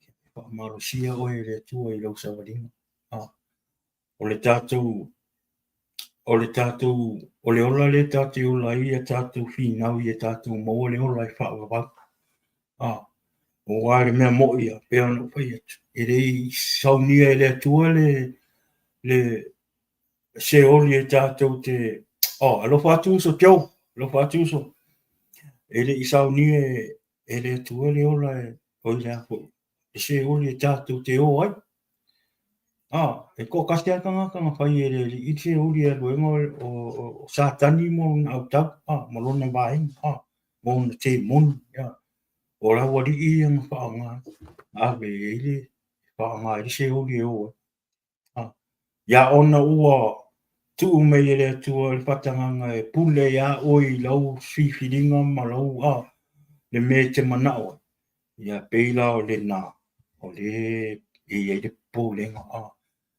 e faamalosia oe e le Atua i lou savaliga. O le tatou, o le tatou, o le ola lea tatou te ola ai ia tatou finau ia tatou maua le ola e faavavau. Aua le mea moni lava, pei ona ou fai atu, e le i saunia e le Atua le, le seoli e tatou te, oh, alofa atu uso Joe, alofa atu uso. E le i saunia e le Atua le ola e, oi le a foi, le seoli e tatou te o ai. Ah, e toatasi lava le tagata na fai e le Alii le seoli e alu ai, o, o, o Satani ma lona autau, ah, ma lona vaega, ah, ma ona temoni, ah. O le aualii ia na faaaoga ai, na ave i ai le, faaaoga ai le seoli e o ai. Ah, ia ona ua tuu mai e le Atua le faatagaga e pule iā oe i lau filifiliga ma lau, ah, le mea e te manao ai, ia pei la o lena, o le e i ai le popolega, ah,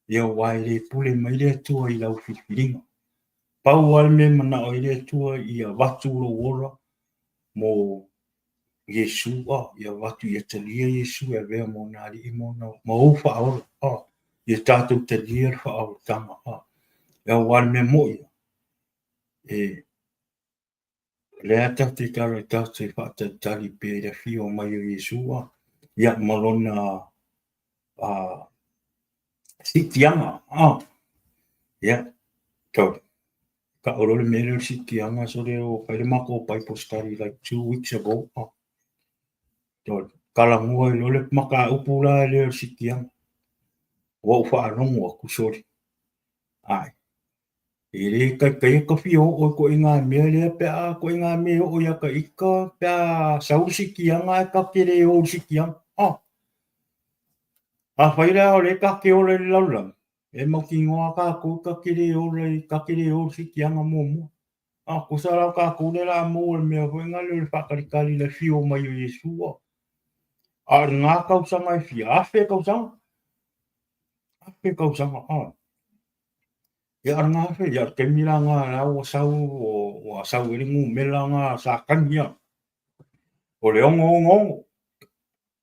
ia aua e le pule mai le Atua i lau filifiliga. Pau lava le mea e manao ai le Atua ia avatu lou ola mo Iesu, a, ia avatu ia talia Iesu e avea ma ona alii ma ona, ma ou faaola, a, ia tatou talia le faaolataga, a. Aua le mea moni, e, o lea tatou te tala tatou te faatalitali pea i le afio mai o Iesu, a, ia ma lona, a, siitiaga, a, ia, tau. Tau loa le mea lea o le siitiaga sole ua fai le matou Bible study like 2 weeks ago. Talanoa ai loa le mataupu la lea o le siitiaga. Ua ou faalogo atu sole. Ae, e le taitaia ta fia oo i ituaiga mea lea pe a ituaiga mea e oo ia ta ita pe a sau le siitiaga ae ta te le o i le siitiaga. Afai la o lea ta te ola i le lalolagi, E mautinoa lava tatou ta te le ola i, ta te le o i le siitiaga muamua. A, tusa la o tatou lea o le a maua i le mea foi lena o le faatalitali i le afio mai o Iesu. A o lena tausaga e fia afe tausaga, afe tausaga, a. Ia, o lena afe, ia o le taimi la lena la ua sau, ua sau ai le numera lena a Satani, a. O le 666.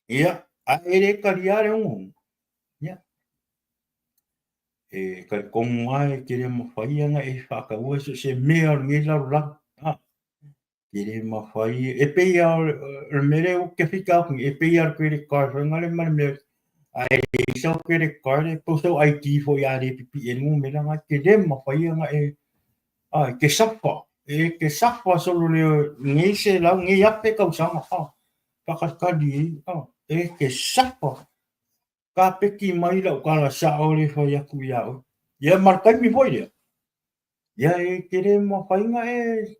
Ia, ae le talia le 66. Ia, e talitonu lava e te le mafai ona e faataua so o se mea o lenei lalolagi. A, e le mafai, e pei lava o le mea lea ou te fita atu nei, e pei lava o le credit card foi lea ma le mea, a e leai sau credit card, po o sau ID foi a le pipii ai le numera lena, e te le mafai ona e, a, e te suffer, e te suffer solo le nei selau, nei afe tausaga, a, faatalitali ai, a, e te suffer. Kapeki mai lau tala sao lea e fai atu ia oe. Ia ma le taimi foi lea, ia e te le mafai ona e,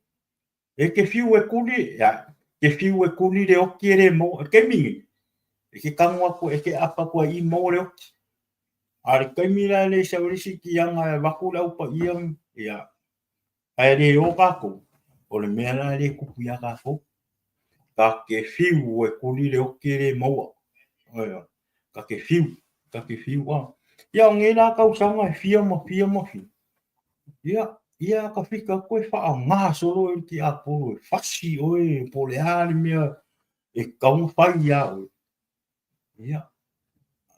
e te fiu e kuli, ia, te fiu e kuli le oti e le maua. I le taimi nei, e te tago atu, e te aapa atu ai i maua le oti. A o le taimi la e le sau ai le siitiaga e avatu le au paia, ia, ae le o tatou, o le mea la lea e tupu ia tatou. Ta te fiu e kuli le oti e le maua. Ta te fiu. Ta te fiu, a. Ia, o nei la tausaga e fia ma fia ma fia. Ia, ia ka fika atu e faaaoga solo oe i le tiapolo e fasi oe po o le a le mea e tatau ona fai ia oe. Ia,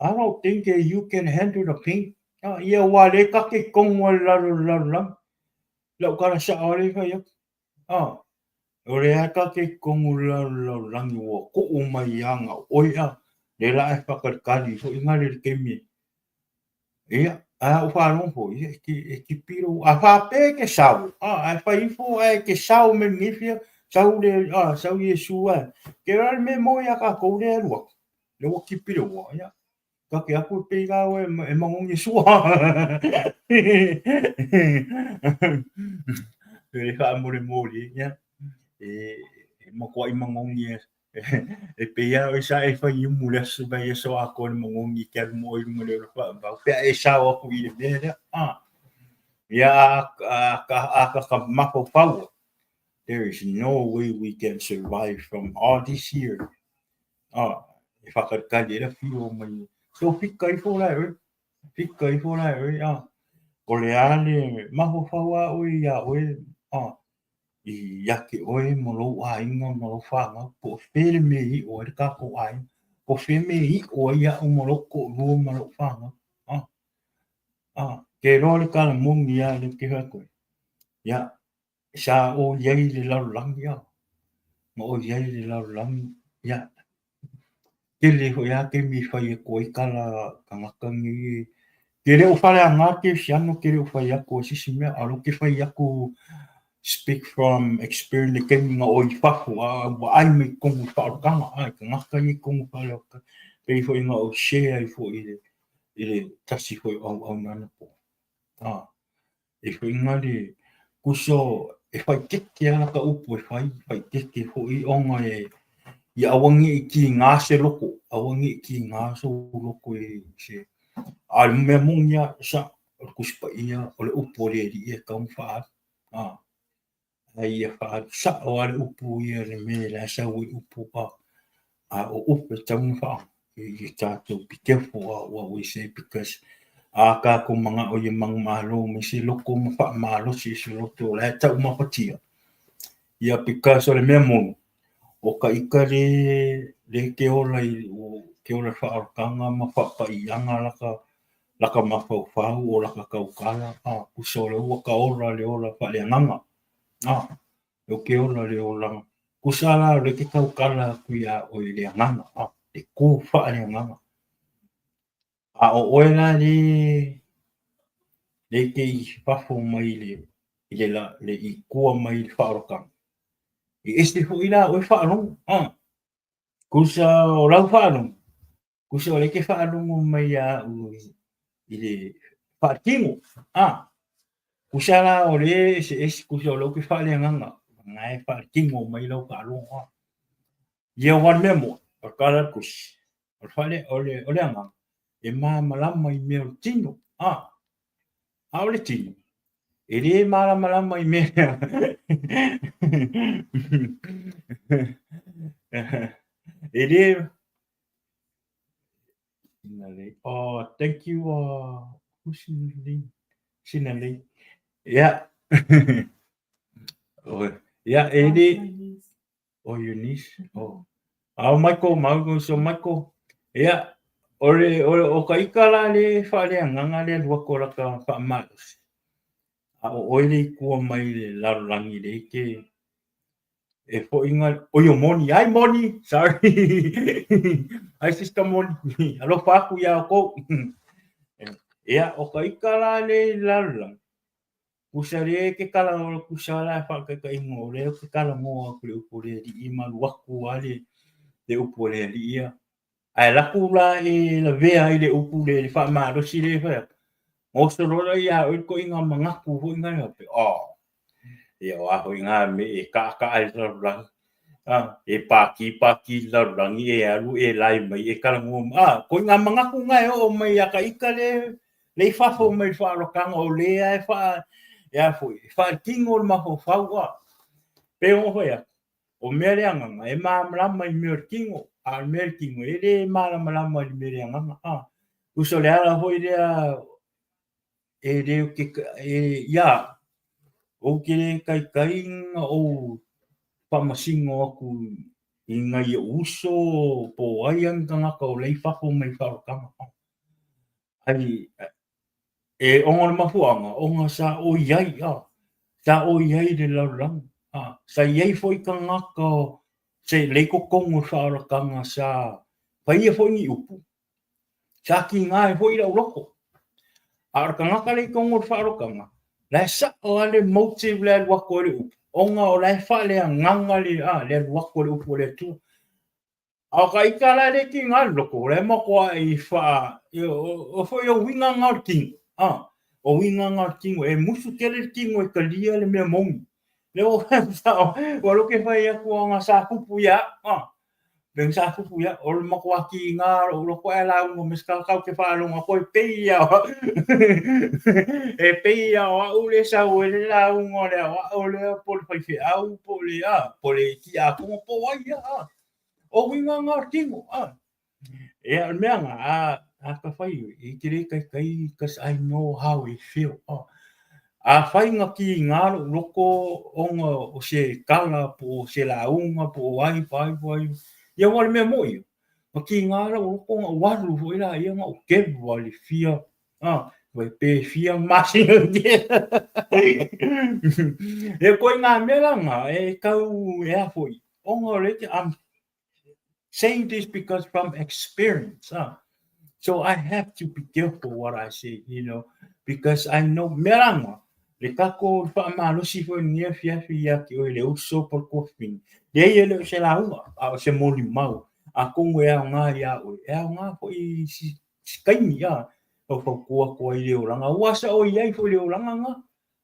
I don't think that you can handle the pain. Ah, ia, aua o lea ta te i totonu lava i lalo o le lalolagi. Lau tala sao lava lea e fai atu. Ah, o lea lava ta te i totonu o le lalolagi ua tuu mai ia na oe, ah, lea la e faatalitali foi na le taimi e Ia, ae a ou faalogo foi, ia, e tipi lou... A faapea e te sau, a, ae fai ifo ae te sao mai lenei fia, sau le, a, sau Iesu ae, te iloa le mea e maua ia tatou lea e alu atu, lea ua tipi le ua, ia, ta te atu e pei la oe e magogi e sua. E le faamolemole, ia, e matuai magogi e E pei lava oe sa e fai umu i le aso vaiaso atoa i le magogi e te alu ma oe i luga o le ola faavavau pe a e sao atu i le mea lea. Ia a ta mafaufau ai, there is no way we can survive from all this year. E whakatali e la whio mai. So fika ifo la e oe. Fika ifo la e oe. O le a le mafaufau a oe ia oe. Ia te oe ma lou aiga ma lou fanau, po o fea le mea e iʻo ai le tatou aiga, po o fea le mea e iʻo ai aʻu ma lou toʻalua ma lou fanau. Ke iloa le tala moni lava lea ou te fai atu ai, ia, sa ou i ai i le lalolagi, na ou i ai i le lalolagi, ia, tele foi lava taimi e fai atu ai tala a tagata nei. Ke le o faleaga kerisiano, ke le o fai atu o se isi mea, a o lea ou te fai atu speak from experience le taimi na oi i fafo, a ua vaai mai i totonu o le faaolataga, a i tagata ia i totonu o le faaolataga, pei foi ona ou share ai foi i le tasi foi o auauna anapo. E foi ngā le kuso e whaitete ala ka upu e whai, whaitete foi ona e ia aua ne i kīngā se loko, aua ne i kīngā sou loko e se a o le mea moni lava sa o le Tusi Paia o le upu a le Alii e tatau ona faaali. Ae ia faaali sao lava le upu ia i le mea la e sau ai upu a o upu e tatau ona faaoga ia tatou be careful what we say because a tatou manao ia manumalo mai se loto ma faamalosi i se loto o la e taumafatia. Ia because o le mea moni o ka ita le le ke ola i ke ola i faaolataga ma faapaiaga laka laka mafaufau o laka tautala, a, kusa o le ua ka ola le ola faaleagaga, a, e o ke ola le olaga, kusa la o le ke tautala atu iā oe i le agaga, a, le kū faaleagaga. A o oe la le, le te i fafo mai le, i le, la, le i tua mai i le faaolataga, e ese foi la oe faalogo, a, kusa o lau faalogo, Kusa o lea e te faalogo mai ia au i le faatino, a, kusa la o lea e eseese, kusa o lea ou te faaleagaga, na e faatino mai lau faalogo, a. Ia aua o le mea moni, o le tala a le Tusi, o le faale, o le, o le agaga, e malamalama i mea o le tino, a. A o le tino, e le malamalama i mea e le Sinalei. Oh, thank you. Who's Sinalei? Sinalei. Yeah. Oh, yeah, e le... Oh, your niece. Oh. Oh, Michael, mau so Michael. Yeah. O le, o, o ka ika la le whaaleagaga le alu atu o laka whaamalosi. A o oe le i kua mai le lalolagi le ke E foi ngā... Oi o Moni. Ai Moni! Sorry. Ai sister Moni. Alofa aku iā oukou. Ia, o ka ika la le i lalolagi, kusa le ke kala o kusa la e whaakaikainga o le ke kala ngoa aku le upu o le alii ma alu aku a le le upu o le alii ia. Ae laku la e lavea ai le upu le le whaamalosi le whai atu. Ngoso loa la ia oe ko i ngā mangaku hoi ngā hape. Oh, Ia o a hoi ngā me e kaʻakaʻa i le lalolagi, a, e pākīpākī i le lalolagi, e alu, e lae mai, e kalagua mai. A, koe ngā mangaku ngā e oo mai ia ka ika le, le i fafo mai le whaalokaga o le a e wha, e a foi, e whaatino le mafaufau, a. Pe o hoi atu, o mea le agaga, e māmalama i mea o le tino, a o le mea le tino, e le mālamalama i le mea le agaga, a. Tusa o le ala foi lea e le o ke, e, ia, ou te le taitai na ou faamasino atu i nai ou uso po o ai lava ni tagata o la e i fafo mai faaolataga. Ai, e ona o le mafuaaga, ona sa oi ai, a, sa oi ai i le lalolagi, a, sa i ai foi tagata se lei totonu o le faaolataga sa faia foi ni upu, sa tiga ai foi lau loto. A o le tagata lea i totonu o le faaolataga, la e sao lava le motive le alu atu ai le upu, ona o la e faaleagaga le, a, le alu atu o le upu a le Atua. A o ta ita la e le tiga le loto, o la e matuai faa, o foi o uiga na o le tino, a, o uiga na o le tino, e musu tele le tino e talia le mea moni. Lea ua ua lou ke fai atu ona sa tupu ia au, a, pe sa tupu ia, o le matua tiga o lou loto ae lauga mai se tagata ou te faalogo atu e pei lava e pei lava o au le sau ai le lauga o le aoao lea po o le faifeau po o le a, po o le tiakono po o ai ia, a. O uiga na o le tino, a. Ia, o le mea na, a, a ta fai oe, e te le taitai cause I know how it feel. A, afai na tiga lou loto ona o se tala po o se lauga po o ai po o ai po o ai, ia aua o le mea moni ia, na tiga lou loto na ou alu foi laia na ou keva i le fia, a, pe fia masina. Ia koe ngā mea la na, e tau e a foi, ona o le, I'm saying this because from experience, So I have to be careful what I say, you know, because I know, mea la na, le tatou faamalosi foi i lenei afiafi ia te oe le uso po o le tuafafine, leai e le o se lauga, a o se molimau, atonu e aoga ia oe, e aoga foi i si taimi, a, faufautua atu ai i le olaga, aua sa o i ai foi i le olaga na.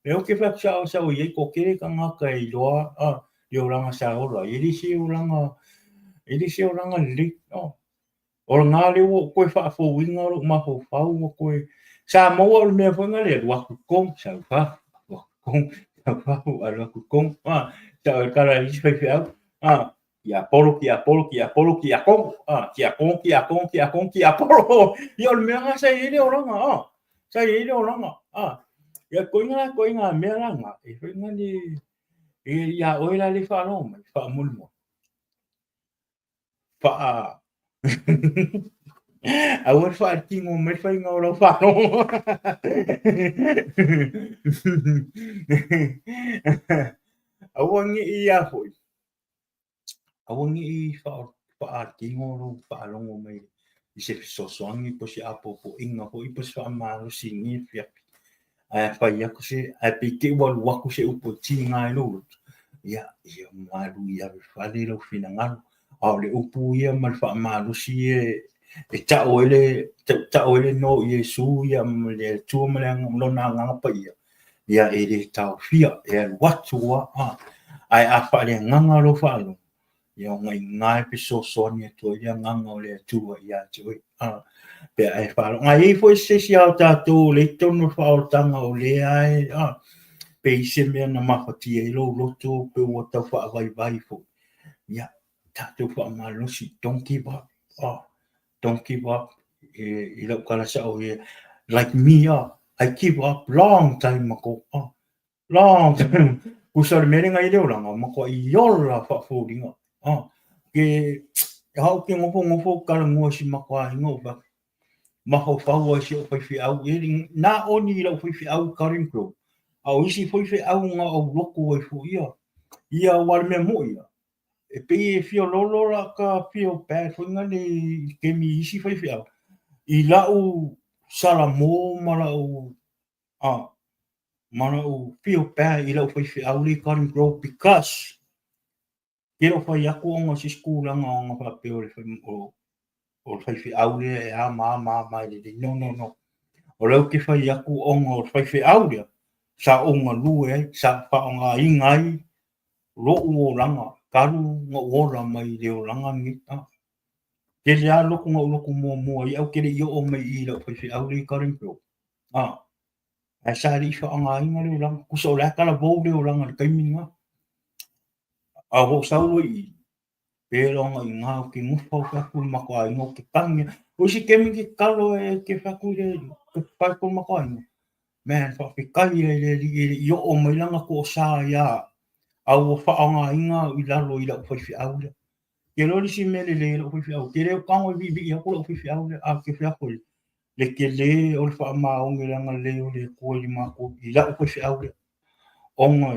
Lea ou te fai atu sa, sa o i ai toatele tagata e iloa a, le olaga sa ola ai, e le se olaga, e le se olaga lelei. No. O lena lea ua ou toe faafouina lou mafaufau ua toe, sa maua o le mea foi lena le alu atu i totonu, sau i fafo, alu atu i totonu, sau i fafo, alu atu i totonu, a, sa o le tala a le isi faifeau, a, tiapolo, tiapolo, tiapolo, tiakono, a, tiakono, tiakono, tiakono, tiapolo. Ia o le mea lena sa i ai le olaga, a, sa i ai le olaga, a. Ia koina la koina mea la na, e foi na le, e ia oe la le faalogo mai, faamolemole. Faa, aua le faaletino mai le faiga o lau faalogo. Aua ne i ia foi, Aua ne i faaletino lou faalogo mai i se fesoasoani po o se apoapoaiga foi po o se faamalosi i lenei afiafi. Ae a fai atu se, ae pei te i ua alu atu se upu e tiga ai lou loto, ia, ia malu ia ave i fale lou finagalo. A o le upu ia ma le faamalosi ia e tau ai le, tau ai le no i Iesu ia ma le Atua ma Lona Agaga Paia, ia e le taofia, e alu atu lava, ae a faaleagaga lou faalogo, ia ona i ina e fesoasoani atu ai le Agaga o le Atua ia te oe. Pe a e faalogo. A i ai foi se isi o tatou o lea i totonu o le faaolataga o lea e, pe i se mea na mafatia ai lou loto, pe ua tau faavaivai foi, ia, tatou faamalosi, don't give up. Don't give up i lau tala sao ia, like me, I give up long time ago, long time. Tusa o le mea lea na i ai le olaga, matuai ola faafoliga. Ke, au ke nofonofo talanoa i si matou aiga ou fai atu, mafaufau ai si ou faifeau, e na oni i lau faifeau i Garden Grove, a o isi foi feau na ou lotu ai foi ia, ia aua o le mea moni ia, e pei e fia lolo la ka feel bad foi na le i taimi i isi faifeau, i lau salamo ma lau, a, ma lau feel bad i lau faifeau le i Garden Grove because ke lou fai atu ona o se isi tulaga ona faapea o le o le faifeau lea e a ma a ma a ma e lelei. No, no, no. O lea ou te fai atu ona o le faifeau lea sa ou galue ai, sa faaaogaina ai lou olaga talu na ou ola mai i le olaga lenei. A, tele lava lotu na ou lotu muamua ai, ae ou te le i oo mai i i lau faifeau lea i Garden Grove. A, ae sa le i faaaogaina le olaga. Tusa o le a talavou le olaga i le taimi lena. A ua ou sau loa i i, pei ona i ina ou te nofo atu le matou aiga ou te tagi. O isi taimi e te tatalo e te fai atu i le pae tonu matou aiga, man, faafetai ia i le Alii e le i oo mai lana toasa ia au, a ua faaaogaina au i lalo i lau faifeau lea. Ou te iloa le isi mea lelei a lau faifeau, ou te le o tago e viivii atu lau faifeau lea, ae ou te fai atu ai, le tele o le faamaoni i le agalelei o le Atua i le matou, i lau faifeau lea. Ona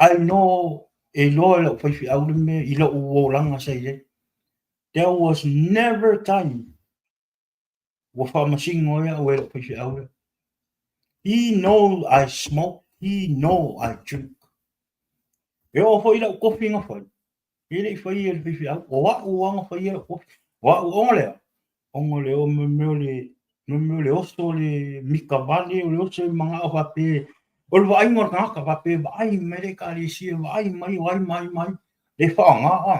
I know, e iloa e lau faifeau le mea i lou olaga sa i ai. There was never a time ua faamasino ai au e lou faifeau lea. He know I smoke, he know I drink. E oo foi i lau kofi na fai, e le i faia e le faifeau, o au lava na faia lau kofi. O au, ona lea, ona o le mea o le mea o le oso le mita vale, o le oso e manao faapea, o le vaaiga o le tagata faapea vaai mai le ekalesia, vaai mai o ai ma ai ma ai, le faaaoga a.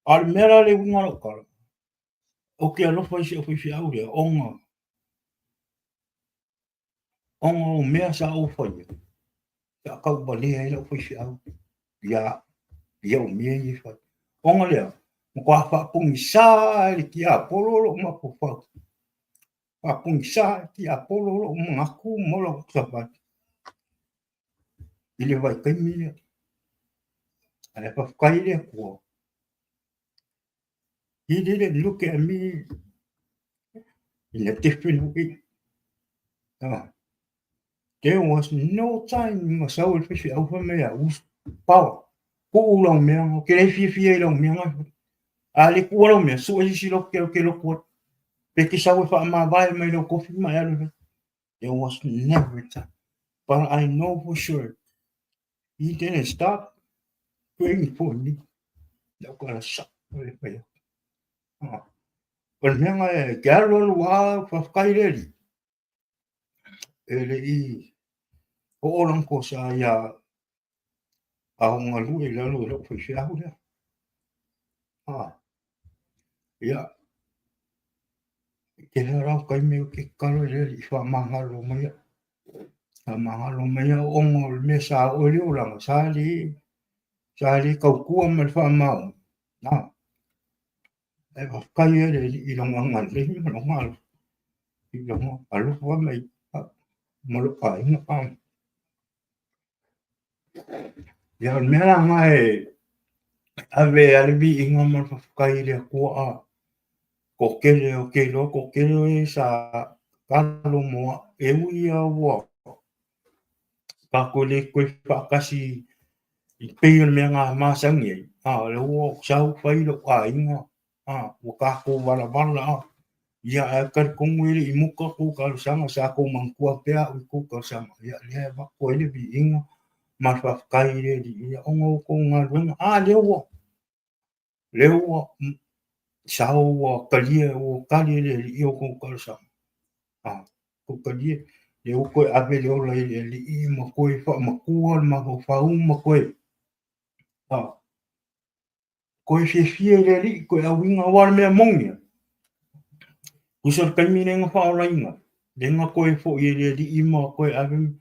A o le mea la le uiga o lau tala, ou te alofa i si au faifeau lea, ona ona o mea sa ou faia, sa tauvalea ai lau faifeau ia au, i au mea ia e fai. Ona lea, matua faapogisa lava e le tiapolo lou mafaufau, faapogisa e le tiapolo lou manatu ma lou savali i le vaitaimi lea. Ae faafetai i le Atua, he didn't look at me in a different way. There was no time na sau ai le faifeau fai mai ia au, Paoa, tuu lau mea, ou te le fiafia i lau mea na e fai. A le tuua lau mea, sue se isi lotu ou te lotu ai. Pe te sau e faamavae mai lau kofi ma e alu e fai. There was never a time. But I know for sure, he didn't stop praying for me. Lau tala sao le fai atu. O le mea na e te alu alu lava, faafetai le Alii. E le i oo lana toasa ia a o galue i lalo i lou faifeau lea. Ia, tele lava o taimi ou te tatalo i le Alii faamagalo mai au, faamagalo mai au ona o le mea sa oo i le olaga, sa le tautua ma le faamaoni. Ae faafetai ai le Alii i lona agalelei ma lona alofa, i lona alofa mai ma lou aiga. Ia, o le mea la lena e ave ai le viiga ma le faafetai i le Atua, a toatele, ou te iloa toatele o e sa tatalo mo au, e ui lava ua tatou le toe faatasi i pei o le mea na masani ai, a o lea ua ou sau fai lou aiga, a ua tatou valavala, a ia ae talitonu e le i muta tou talosaga, sa tou manatua pea au i tou talosaga, ia lea e avatu ai le viiga ma le faafetai i le Alii, ia ona o tou galuega, a lea ua lea ua sao ua talia, ua tali e le Alii o tou talosaga, a tou talia, lea ua toe ave le ola i le Alii ma toe faamatua le mafaufau ma toe a toe fiafia i le Alii, toe auiga, aua o le mea moni lava, tusa o le taimi lea na faaolaina ai, lea na toe foi e le Alii ma toe ave,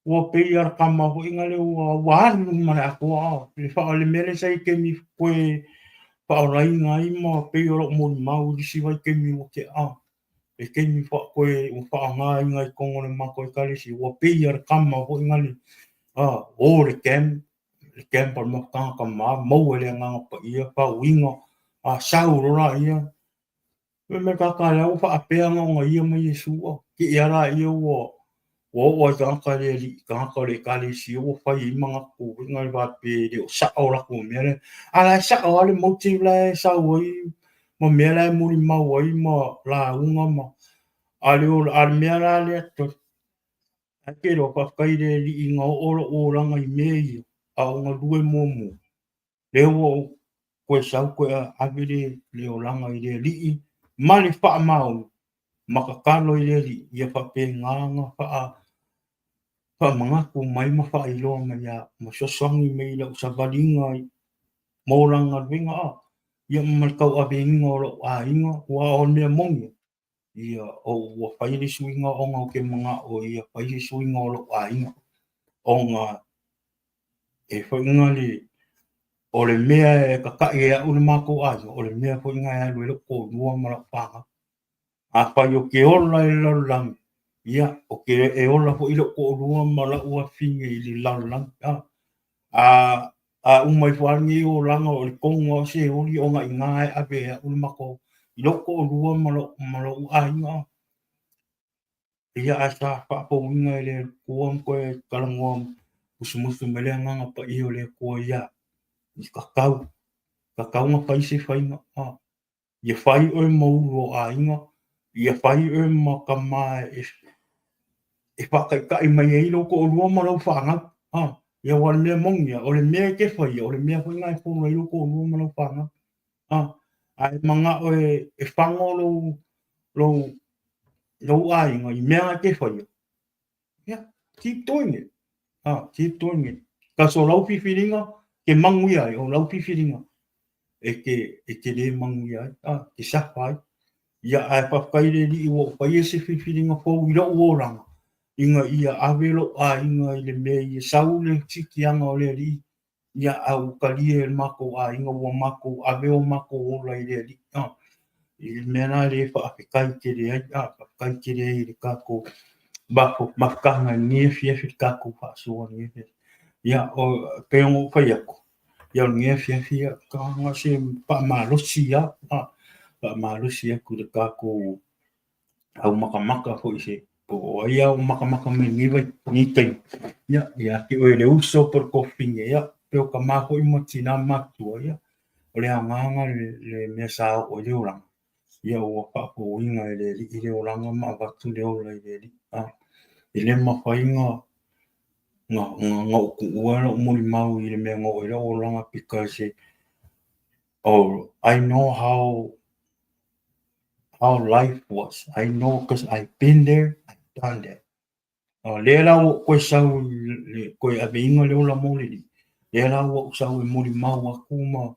ua pei lava o le tama foi lea ua alu ma le atoa, le mea lea sa i ai i taimi toe faaolaina ai ma pei o lou molimau i le isi vaitaimi ua tea, le taimi toe ua faaaogaina i totonu o le matou ekalesia, ua pei lava o le tama foi lea, o le camp, le camp a le mafutaga tama, maua i le Agaga Paia, faauiga, a sau loa laia, fai mai le tagata lea ua faapea ona ia mai Iesu, te i lava laia ua oo lava i tagata le alii, tagata o le ekalesia ua fai ai manatu foi na faapea e le o sao latou mea lea. A la e sao lava le motive la e sau ai ma mea la e molimau ai ma lauga ma a le a le mea la lea Ae te iloa, faafetai i le Alii na oo lou olaga i mea ia, a o galue muamua, lea ua ou toe sau toe ave le olaga i le Alii ma le faamaoni ma tatalo i le Alii ia faapena ona faamanatu mai ma faailoa mai ia au, ma fesoasoani mai i lau savaliga mo lana galuega, ia ma le tauaveina o lou aiga, aua o le mea moni, ia ua fai le suiga ona ou te manao ia fai se suiga o lou aiga, ona e fai na le O le mea e kakaʻi e aʻu le makou aiga, o le mea foi na e alu ai loʻu toʻalua ma laʻu fanau. Afai o ke ola i le lalolagi, ia, o ke e ola foi loʻu toʻalua ma laʻu afine i le lalolagi. A, a uma ifo lava lenei olaga o le tonu lava o Seoli ona iina e ave e aʻu le makou i loʻu toʻalua ma ma loʻu aiga. Ia ae sa faapouina e le Atua ma toe talanoa musumusu mai le Agaga Paia o le Atua ia i tatau, tatau ona fai se faiga, ia fai oe ma ulu o aiga, ia fai oe ma tama e faataitai mai ai lou toalua ma lau fanau. Ia aua o le mea moni lava, o le mea e te faia, o le mea foi lena e folo ai lou toalua ma lau fanau. Ae manao e fago lou lou aiga i mea e te faia, ia, keep doing it. Ah, keep doing it. Kasi o lau filifiliga, ke manuia ai, o lau filifiliga, e te, e te lē manuia ai, ah, te suffer ai. Ia, ae faafetai i le Alii ua ou faia se filifiliga fou i loʻu olaga, ina ia ave loʻu aiga i le mea ia sau le siitiaga o le Alii, ia, a ua talia e le matou aiga, ua matou ave o matou ola i le Alii. A, i le mea la lea e faafetai tele ai, a, faafetai tele ai i le tatou mafutaga i lenei afiafi, le tatou faasoa i lenei afiafi. Ia, o, pei ona ou fai atu, ia o lenei afiafi, ia, na o se faamalosi lava, a, faamalosi atu i le tatou au makamaka foi se po o ai lava ua makamaka mai i lenei taimi, ia, ia te oe le uso po o le toafine, ia, pei o tama foi ma tina matutua, ia, o le aoga lena le mea sa oo ai le olaga, ia ua faapouina e le Alii le olaga ma avatu le ola i le Alii. E le mafai ona ou tuua lou molimau i le mea na oo ai lou olaga because oh, I know how life was. I know because I've been there, I've done that. O lea la ua ou toe sau i le toe aveina le ola mo le Alii, lea la ua ou sau e molimau atu ma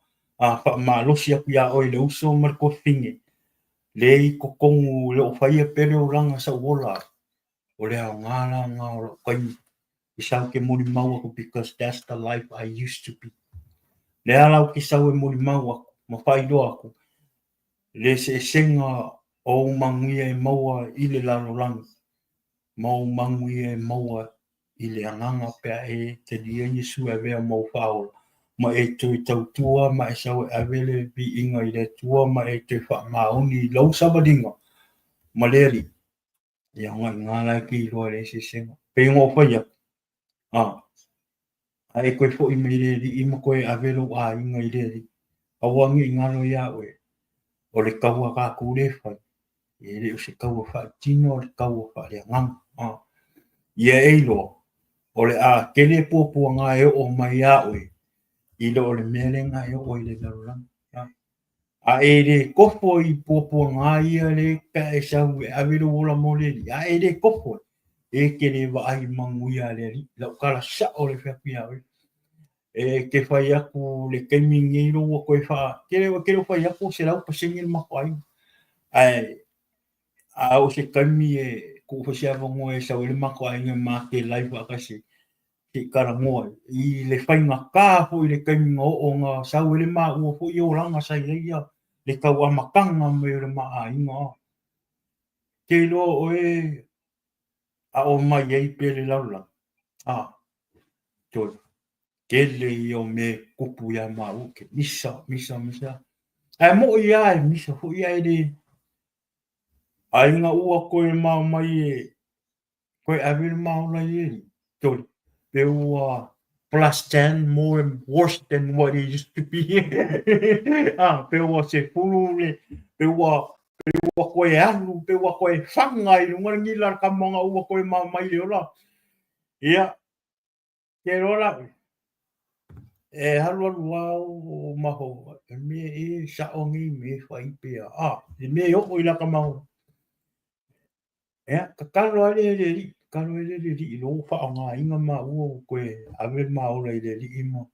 faamalosi atu iā oe le uso ma le tuafafine, lea i totonu e le o faia pea le olaga sa ou ola ai, o le aoga la lena o lou taimi e sau ke molimau atu because that's the life I used to be. Lea la ou te sau e molimau atu ma faailoa atu le eseesega o ou manuia e maua i le lalolagi ma ou manuia e maua i le agaga pe a e talia Iesu e avea ma ou faaola, ma e toe tautua ma e sau e ave le viiga i le Atua ma e toe faamaoni i lou savaliga ma le Alii. Ia ona iina la e te iloa i le eseesega. Pei ona ou fai atu, a e toe foi mai i le Alii ma toe ave lou aiga i le Alii, aua ne i galo iā oe, o le taua a tatou lea e fai, e le o se taua faale-tino, o le taua faale-agaga. Ia e iloa, o le a tele puapuaga e oo mai iā oe, i lo o le mea lea na e oo ai i le lalolagi. A e le kofo i puapuaga ia le pe a e sau e ave lou ola mo le Alii, a e le kofo ai, e te le vaai i manuia a le Alii. Lau tala sao le fai atu iā oe. E te fai atu le taimi lenei lo ua toe faa, te le te le o fai atu o 100% le matou aiga. Ae a oo se taimi e tuu foi se avanoa e sau ai le matou aiga e matelai faatasi ai, se i talanoa ai i le faigata foi i le taimi na oo na sau ai le maua foi olaga sa i ai ia le tau amataga mai o le ma aiga. Te iloa oe a o mai ai pea le lalolagi, toe tele ia o mea e tupu iā maua, ke misa, misa, misa. Ae moʻi lava e misa foi ae le a ina ua toe mao mai e Koe ave le maola i le Alii. Toli, pe ua plus 10 more worse than what it used to be. Pe ua sefulu le, pe ua, pe ua toe alu, pe ua toe faga i luga le gila le tama na ua toe mao mai le ola. Ia, te iloa la oe, e alualu lava o mafaufau, e mea e sao nei mea e fai pe a, le mea e oo i lata maola. Ia, tatalo ai lea i le Alii, tatalo ai lea i le Alii i lou faaaogaina maua ua toe ave le ma ola i le Alii ma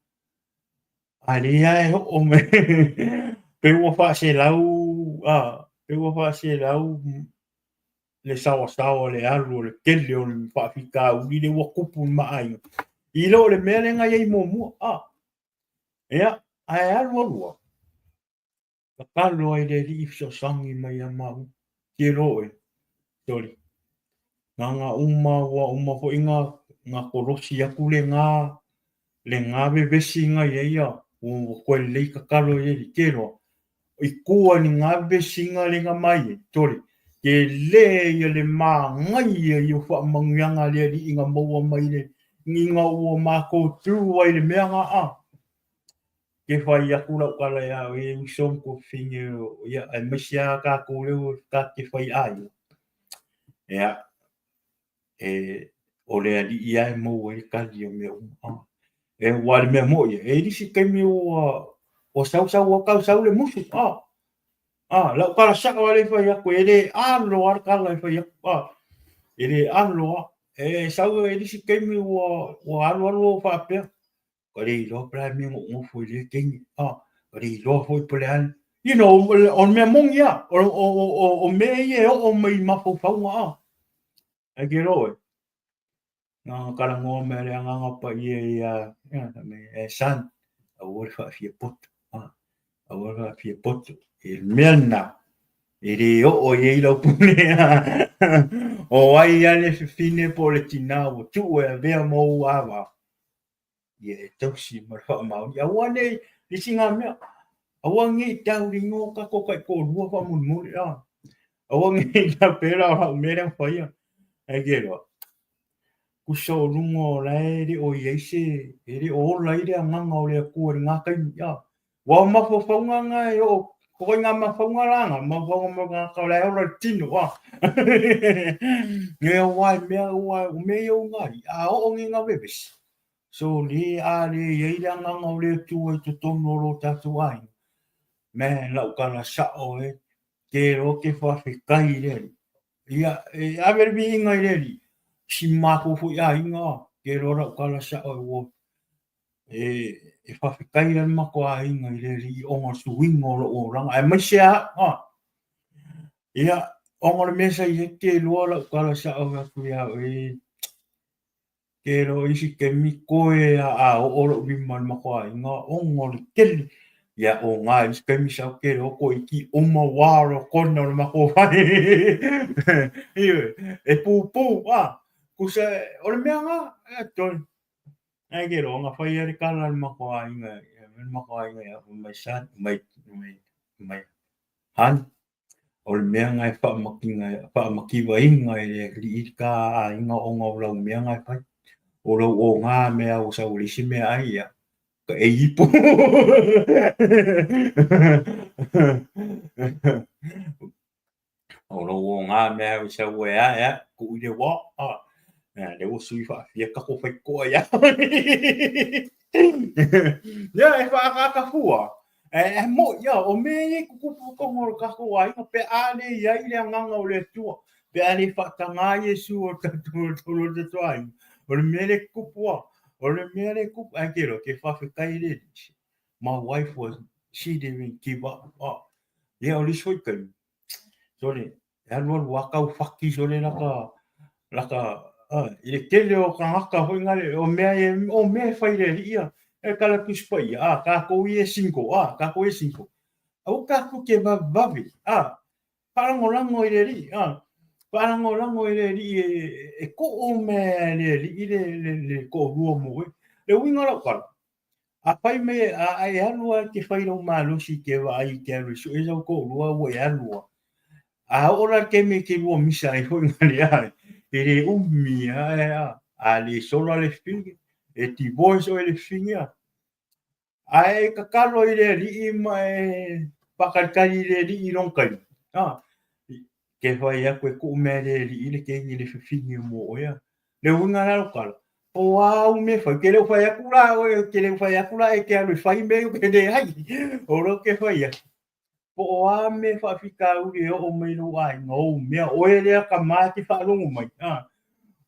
a lea lava e oo mai pe ua faaselau a, pe ua faaselau le saoasaoa o le alu o le tele o le faafitauli lea ua tupu i le ma aiga i lo le mea lea na i ai muamua. A, ia. Ae alu alu lava, tatalo ai le Alii fesoasoani mai ia maua. Telo oe, soli. Na ona uma ua uma foi na na kolosi atu lena lena vevesi na i ai ia ua toe lelei tatalo i le Alii. Telo i tua i lena vevesiga lena mai ai, soli, tele ia le manaia ia o faamanuiaga a le Alii na maua mai le ina ua matou tu ai i le mea na a. Ke fai atu lau tala ia oe e uso ma tuafafine ia aemaise lava tatou lea ua tatou te fai aiga. Ia, e, o le Alii lava e maua ai le tali o mea uma. E, aua o le mea moni, e i ai nisi taimi ua, ua sau sau lava tau sau le musu, a, a, lau tala sao lava lea e fai atu, e le alo lava le tala e fai atu, a, e le alo lava. E sau e i ai nisi taimi ua, ua alu alu ua faapea, Ua le iloa po o le a le mea na ou nofo ai i lea taimi. Ah, ua le iloa foi po o le a le... You know, o le mea moni lava, o mea ia e oo mai i mafaufauga a. Ae ke iloa ʻoe, na ona talanoa mai le Agaga Paia ia, e son, aua le faafia poto, aua le faafia poto. I le mea lena, e le oo i ai lau pule. O ai lava le fafine po o le tinā ua tuu e avea ma ou ava, ia e tausi ma le faamaoni. Aua ne i isi ngā mea, aua ne i taulino o tatou taitoalua faamolemole, a. Aua ne i tau pēlā o lau mea lea na faia. Ae ke loa, kusa o luga o la e le o i ai se, e le o ola ai le agaga o le Atua i lena taimi, a. Ua o mafaufauga na e oo, ko koe ngā mafaufauga la ngā, mafaufauga mo tagata o la e ola i le tino, a. Nge o ai mea, o ai, o mea ia o ngā i, a oo nei ngā vevesi. So le, a le i ai le agaga o le Atua i totonu o lo tātou aiga. Man, lau tala sao e, ke loa ke faafetai i le Alii. Ia, e ave le viiga i le Alii, si mātou foi aiga, ke loa lau tala sao e ua e faafetai ai le matou aiga i le Alii ona o le suiga o lou olaga, aemaise lava au. Ia, ona o le mea sa i ai, te iloa lau tala sao atu ia oe, te iloa isi taimi toe a a oo lou lima i le matou aiga ona o le tele. Ia, o ngā isi taimi sa ou te iloa toeitiiti uma wā o le kona o le matou fale. Ioe, e pupū, a, kusa, o le mea ngā, e toi. Ae ke roa, nga whai a le kala le matou aiga, le matou aiga ia mai son, mai, mai, mai han, o le mea nga e whaamakinga, whaamakiwainga e le alii i ka aiga ona o lau mea nga e whai. O lau o ngā mea o sau le isi mea ai ia, ka e ipo. O lou o ngā mea i sau e ae ae, ku i le wā, a, le ua sui whaafia kako whai koa ia. Ia, e whaakaaka fua, e, e mo, ia, o me e kukupu tonga o le kako aiga, pe a le ia i le anganga o le Atua, pe a le whaatanga Iesu o tatou o tolu o tatou aiga, o le mea le kupu a, o le mea le kupu, ai ke roa, ke whawhetai le, my wife was, she didn't give up, ah, ia, o le isi foi taimi, Sole, e alualu a kau whaki sole laka, laka, i le tele o tagata foi ngale, o mea e, o mea e fai le alii ia, e kala tusi paia, a, tākou ia e single, a, tākou ia e single. Aua tātou ke vavevave, a, whaalangolango i le alii, a, whaalangolango i le alii e, e koo mea e le alii le, le, le toalua mo oe. Le uiga o lau tala, A fai mai, a e alu lava e te fai lou malosi i te vaai i te alu e sue sau toalua ua e alu lava. A oo la le taimi e te lua misa ai foi nga le e le umi lava e a, a le sola le fafine, e divorce oe le fafine a. A e tatalo i le alii ma e faatalitali i le alii i lona taimi, a, Ke whai atu e kuʻu mea le alii le keiki le fafine mo oe a. Le uiga la lau tala, po o a au mea e fai, ke le o whai atu la oe, ke le o whai atu la e te alu e whai mea ke leai. O lea ke whai atu. Po o a mea faafitauli e oo mai lou aiga, ou mea, oe lea ka ma e te faalogo mai. A,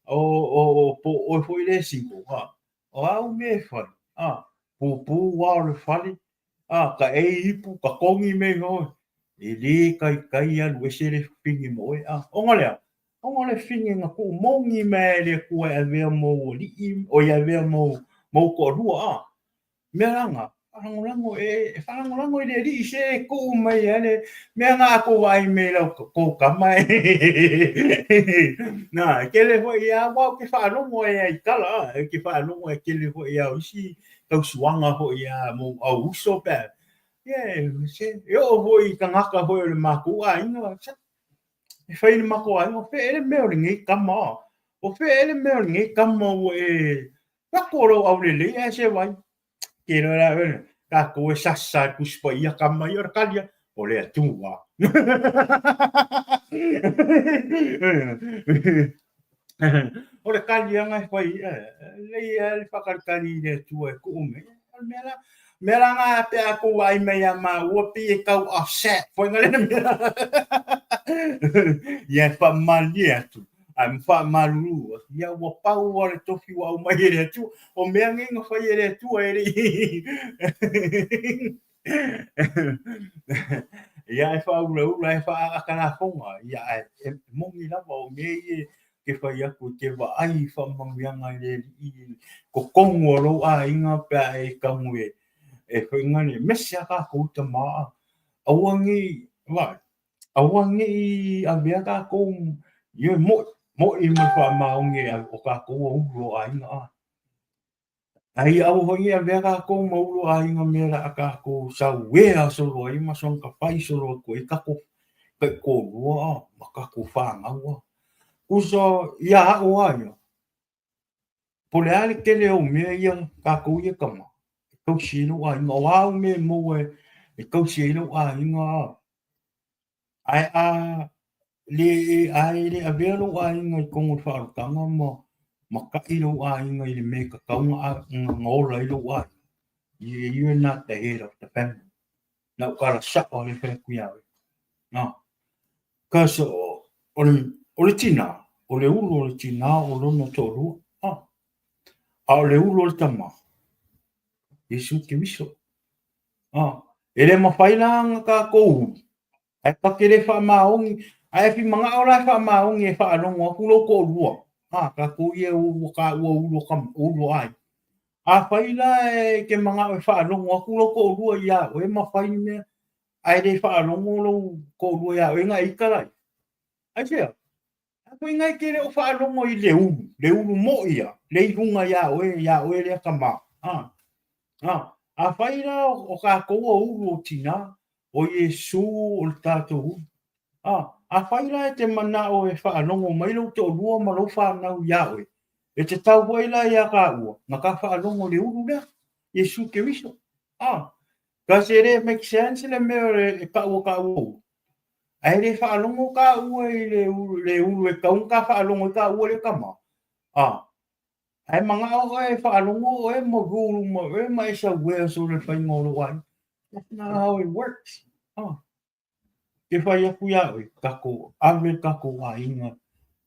o, o, o, po o oe foi le single. A, o a au mea e fai. A, pupū wā o le fale, A, ka ei ipu, ka kongi me oe. E lē kaikai alu ese le fafine ma oe. A, ona lea, ona le fafine na tuu moni mai e le Atua e avea mou alii, oi avea mou, mou toalua, a. Mea la na, Faalagolago e faalagolago i le Alii se e tuu mai a le mea na a kou vaai mai lau kou kama e na e tele foi ia aua ou te faalogo ai i tala a e te faalogo e tele foi ia o isi tausuaga foi ia mo au uso pe a ia se e oo foi i tagata foi o le matou aiga e fai le matou aiga o fea ea le mea o lenei tama o fea ea le mea o lenei tama ua e fatu o lou aulelei ae se vai Ke loa la oe, tatou e sasa e Tusi Paia tama ia o le tali a, o le Atua. O le tali lava e fai, lelei lava le faatalitali i le Atua e tuu mai. O le mea la, mea la na pe a tou vaai mai ia maua pei e tau offset foi na le mea. Ia e faamalie atu. Ae ma faamalulu atu, ia ua pau lava le tofi ua aumai e le Atua. O mea nei na fai e le Atua e le i... Ia e faaulaula, e faaatalafoga, ia ae e moni lava o mea ia ke fai atu e te vaai i faamanuiaga e le alii totonu o lou aiga pe a e tagu e faiga le mese a tatou tama aua nei vaai Aua ne i avea tatou, ioe, mo'i, mo'i ma le faamaoni o tatou o ulu o aiga a. Ae ia aua foi ne i avea tatou ma ulu o aiga mea o le a tatou sauea solo ai ma soona tapai solo atu ai tatou taitoalua a ma tatou fanau a. Tusa ia a'u lava ia, po o le a le tele o mea ia tatou ia tama e tausi ai lou aiga, o a au mea e maua e tausi ai lou aiga a. Ae a le a e le avea lou aiga i totonu o le faaolataga ma matai lou aiga i le mea e tatau ona ola ai lou aiga, you are not the head of the family. Na ou tala sao lava lea e fai atu ia oe. Cause o le tina, o le ulu o le tina o lona toalua, a o le ulu o le tama, Iesu Keriso. E le mafai la ona tatou ulu, ae ta te le faamaoni, ae fi manao la e faamaoni e faalogo atu lou toalua, tatou ia ua taua ulu o aiga. Afai la e te manao e faalogo atu lou toalua ia oe ma fai mea, ae le faalogo lou toalua ia oe na e ita la ia. Aisea? A foi na e te le o faalogo i le ulu, le ulu moi a, le i luga ia oe, ia oe lea tama. A, a, afai la o tatou o ulu o tina, o Iesu o le tatou ulu. A, afai la e te manao e faalogo mai lou toalua ma lou fanau ia oe, e tatau foi la ia taua na ta faalogo i le ulu lea, Iesu Keriso. A, does it make sense le mea e taua taua ulu? Ae le faalogo taua i le ulu e tatau ona ta faalogo ai taua lea tama. A, ae manao oe e faalogo oe ma rule uma oe ma e sauea solo i le faiga o lou aiga. That's not how it works. A, ke fai atu iā oe, tatou ave le tatou aiga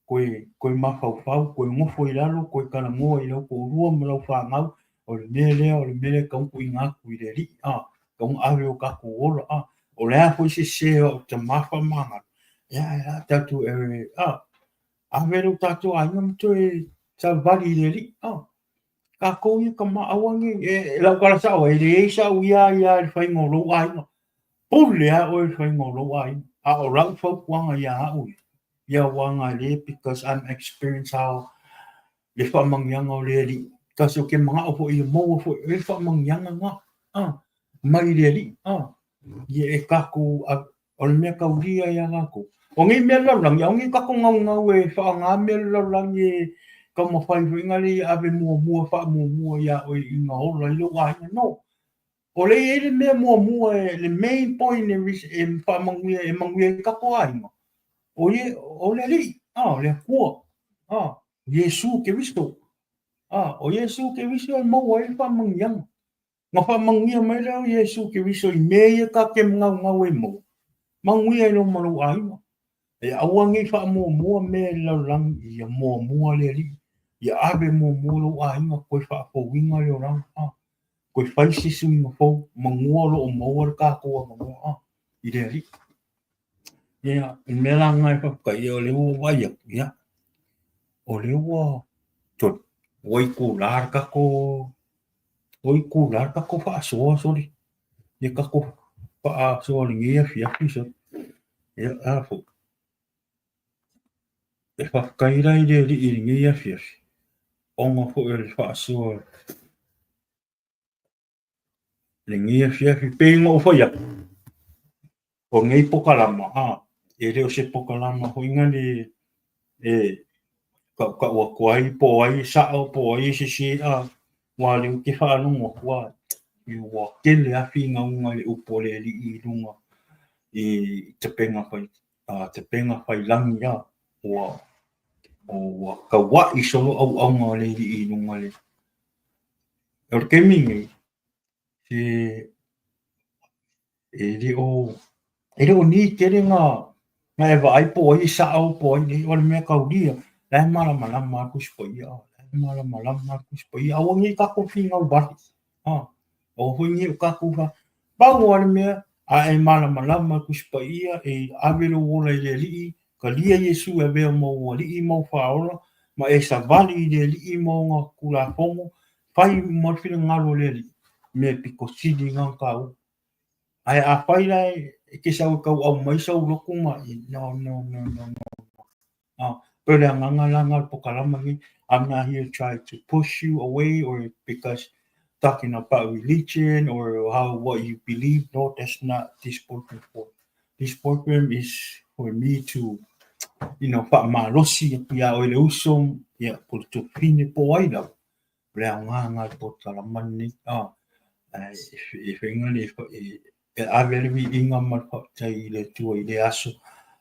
koe, koe mafaufau, koe nofo i lalo, koe talanoa i lau toalua ma lau fanau, o le mea lea, o le mea lea e tatau ona tuuina atu i le Alii, a, tatau ona ave o tatou ola, a, o le a foi se sese o au tama faamagalo, ia, e a tatou, e, a, ave lo tatou aiga ma toe savali i le Alii, a, tatou ia tama, aua ne i, e, lau tala sao, e leai sau ia ia i le faiga o lou aiga, pule lava oe i le faiga o lou aiga, a o lau fautuaga ia au ia, ia aua le because I'm experience how le faamanuiaga o le Alii. Kasi ou te manao foi ia maua foi e le faamanuiaga na, a, mai le Alii, a, ia e tatou, a, o le mea taulia ia tatou. O nei mea lalolagi, aua ne i tatou naunau e faaaoga mea lalolagi e taumafai foi na le ia ave muamua faamuamua ia oe ina ola ai lou aiga. No. O lea e i ai le mea muamua e, le main point e, e faamanuia, e manuia ai tatou aiga, o ia, o le Alii, a, o le Atua, a, Iesu Keriso. A, o Iesu Keriso e maua ai le faamanuiaga. Na faamanuia mai lea o Iesu Keriso i mea ia ta te naunau e maua, manuia i lou ma lou aiga. E aua ne i faamuamua mea i le lalolagi, ia muamua le Alii, ia ave muamua lou aiga, toe faafouina le olaga, a, toe fai se suiga fou, manua o lo o maua le tatou avanoa, a, i le Alii. Ia, o le mea la lena e faafetai, ia o lea ua vaai atu, ia, o lea ua, ua itula le tatou. Oi kula le tatou faasoa sole. Ia tatou faasoa i lenei afiafi sole. Ia a foi. E faafetai la i le Alii i lenei afiafi, ona foi o le faasoa i lenei afiafi. Pei ona ou fai atu, o lenei pokalama, a, e le o se pokalama foi nale e tautau atu ai po o ai e sao po o ai e sese, a, aua o lea ou te faalogo atu a, ua tele lava finauga i le upu a le Alii i luga i tapena fai tapena fai lagi a, ua ua taua'i solo auauna a le Alii i luga le. O le taimi lenei, e e le o e le o ni tele na na e vaai po o ai e sa'o po o ai nei, o le mea taulia, la e malamalama lava le Tusi Paia, la e malamalama lava le Tusi Paia. Aua ne i tatou finau vale, aua foi ne i o tatou fa, pau lava le mea, a e malamalama i le Tusi Paia, e ave lou ola i le Alii, talia Iesu e avea ma ou Alii ma ou Faaola, ma e savali i le Alii ma ona Tulafono, fai uma le finagalo o le Alii, mea pito sili lena ona taua. Ae afai la e te sau e tauau mai sou lotu ma, no, no, no, no, no. Pei o le agaga la lena o le pokalama lenei. I'm not here to try to push you away or because talking about religion or how what you believe. No, that's not this program for. This program is for me to, faamalosi atu iā oe le uso, ia, po o le tuafafine po o ai lava. O le aoga lena o le pokalama lenei. E faiga le e ave le viiga ma le faafetai i le Atua i lea aso,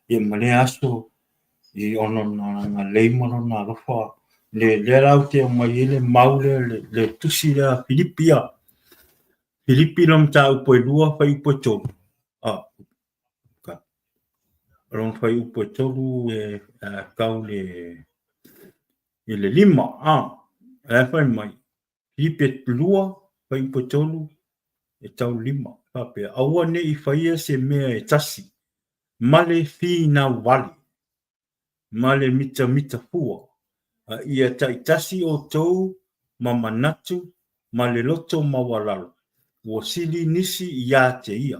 ia ma lea aso i ona agalelei ma lona alofa. Le lea la ou te aumai ai le mau lea le tusi lea a Filipi a. Filipi lona mataupu e 2 fuaiupu e 3. Lona fuaiupu e 3 e tau le i le 5, a, la e fai mai, Filipi 2, fuaiupu e 3, e tau le 5, faapea, aua ne i faia se mea e tasi, ma le finau vale, ma le mitamita fua, a ia taitasi outou ma manatu ma le loto maualalo, ua sili nisi iā te ia.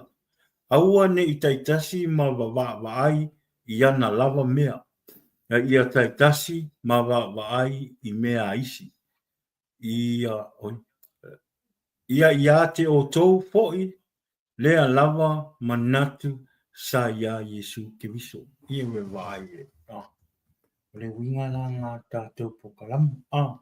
Aua ne i taitasi ma vaavaai i ana lava mea, a ia taitasi ma vaavaai i mea a isi. Ia, oi, ia iā te outou foi lea lava manatu sa iā Iesu Keriso. Ia ua vaai e, a, o le uiga la lena o le tatou pokalama, a.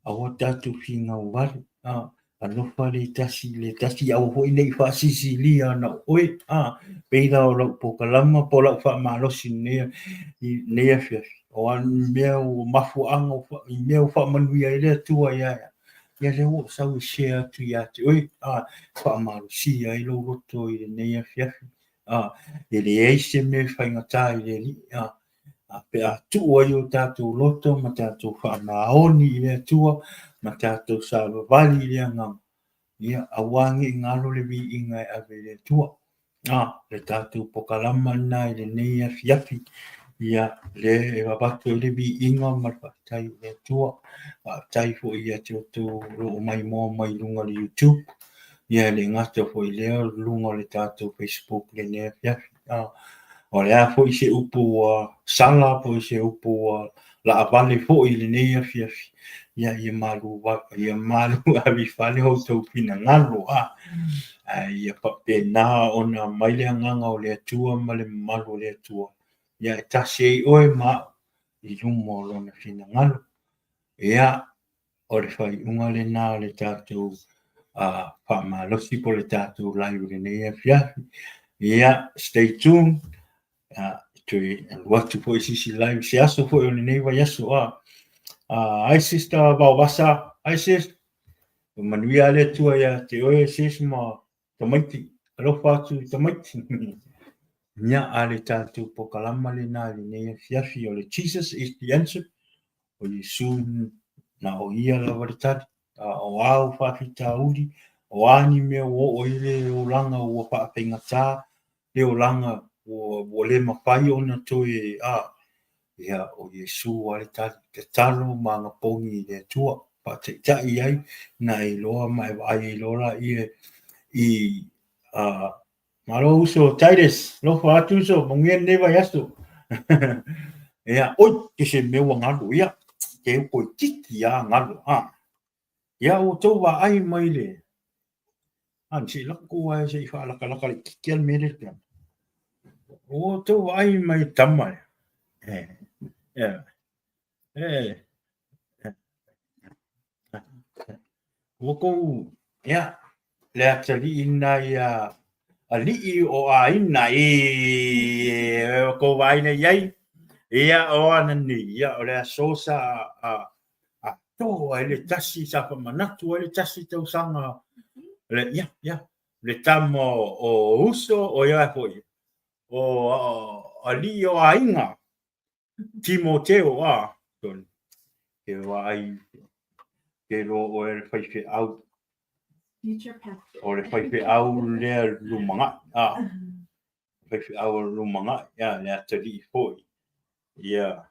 Aua tatou finau vale, a, alofa le tasi i le tasi, aua foi ne i faasisilia ana oe, a, pei la o lau pokalama po o lau faamalosi i lenei afiafi, o a ni mea ua mafuaaga i mea ua faamanuia ai le Atua ia ia, ia lea ua ou sau e share atu ia te oe, a, faamalosia ai lou loto i lenei afiafi, a, e leai se mea e faigata i le Alii, a, A pe a tuu ai o tatou loto ma tatou faamaoni i le Atua ma tatou savavali i le Agaga, ia, aua ne i galo le viiga e ave i le Atua. A, le tatou pokalama lena i lenei afiafi, ia, lea e avatu ai le viiga ma le faafetai i le Atua. Faafetai foi ia te outou o lo o maimoa mai i luga o le YouTube, ia e le gata foi i lea o luga o le tatou Facebook i lenei afiafi. O le a foi se upu ua sala po o se upu ua laavale foi i lenei afiafi, ia ia malu ia malu ave i fale o outou finagalo, a ae ia faapena ona aumai le agaga o le Atua ma le mamalu o le Atua, ia e tasi ai oe ma au i luma o lona finagalo. Ia, o le faaiuga lena o le tatou faamalosi po o le tatou live i lenei afiafi. Ia, stay tuned. Toe alu atu foi se isi live se aso foi o lenei vaiaso. Hi sister Vaovasa. Hi sis. Manuia le Atua ia te oe sis ma tamaiti. Alofa atu i tamaiti. Ia, a le tatou pokalama lena i lenei afiafi o le Jesus is the answer. O Iesu na o ia lava le tali, a o a ou faafitauli, o a ni mea ua oo i le olaga ua faafaigata, le olaga ua le mafai ona toe, a, ia, o Iesu lava le tali, tatalo ma agapogi i le Atua. faataitai ai na e iloa ma e vaai ai loa laia i Malo uso Titus, alofa atu uso, manuia lenei vaiaso. Ia, oi, ke se mea ua galo, ia, ke u toeitiiti lava galo, a. Ia, ua outou vaai mai le, a, se i lako ae se i faalakalaka laitiiti lava le mea lea i le piano. Ua outou vaai mai i le tama lea. E, e, Ua kou, ia, le atalii lena ia alii o aiga, e, ua kou vaai nei i ai, ia, o ana nei, ia, o le aso sa a, atoa ai le tasi, sa faamanatu ai le tasi tausaga, le, ia, ia, le tama o uso, o ia foi, o alii o aiga, Timoteo, a, ke vaai, ke loa oe le faifeau, o le faifeau lea lumanai, a, faifeau o le lumanai, a, le atalii foi, ia,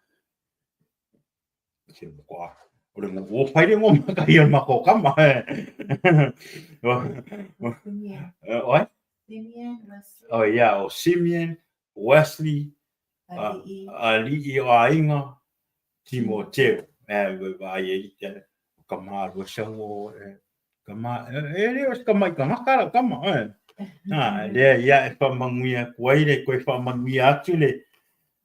se matua, o le ua fai le igoa maka ia o le matou kama, o ai? O ia, o Simeon, Wesley, Alii o aiga, Timoteo. E vaai ai te kama lua sau o kama e le o se tama i tagata lau kama e. A lea ia e faamanuia atu ai le toe faamanuia atu le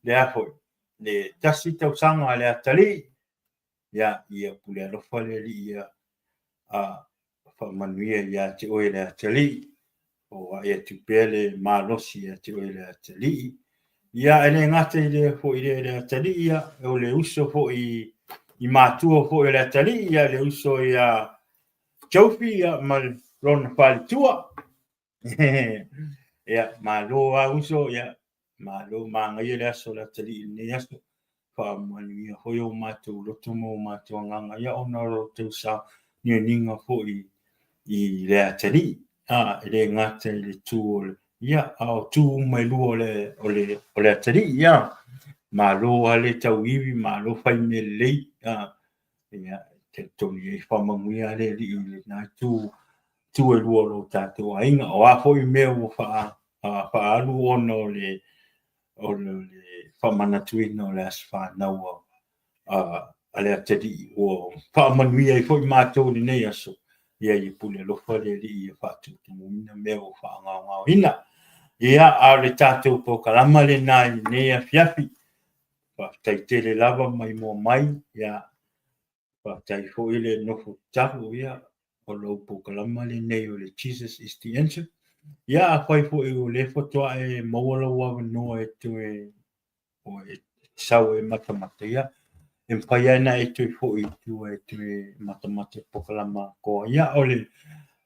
le a foi le tasi tausaga a le atalii ia ia pule alofa le alii ia a faamanuia ia te oe le atalii o ae atu pea le malosi ia te oe le atalii. Ia, e le gata i lea foi le, le atalii, ia, o le uso foi i matua foi o le atalii, ia, le uso ia Jofi, ia, ma lona faletua. Ia, malo lava uso, ia, malo manaia le aso o le atalii i lenei aso. Faamanuia foi o matou loto ma o matou agaga, ia, ona o lo outou sauniuniga foi i le atalii, a, e le gata i le tu o le, ia, a o tu uma e lua o le, o le, o le atalii, ia, malo lava le tauivi, malo fai mea lelei, a, ia, talitonu i ai, faamanuia lava le Alii i lena itu, tu e lua o lo tatou aiga. O a foi mea ua faa, faaalu ona o le, o le faamanatuina o le aso fanau a le atalii ua faamanuia ai foi matou i lenei aso, ia ia pule alofa le Alii ia faatutumuina mea ua faagaogaoina. Ia, a o le tatou polokalama lena i lenei afiafi. Faafetai tele lava maimoa mai, ia, faafetai foi le nofo tatalo, ia, o lou polokalama lenei o le Jesus is the Answer. Ia, afai foi o lea faatoa e maua lou avanoa e toe o e sau e matamata, ia, e mafai lava ona e toe foi i tua e toe matamata i polokalama atoa. Ia, o le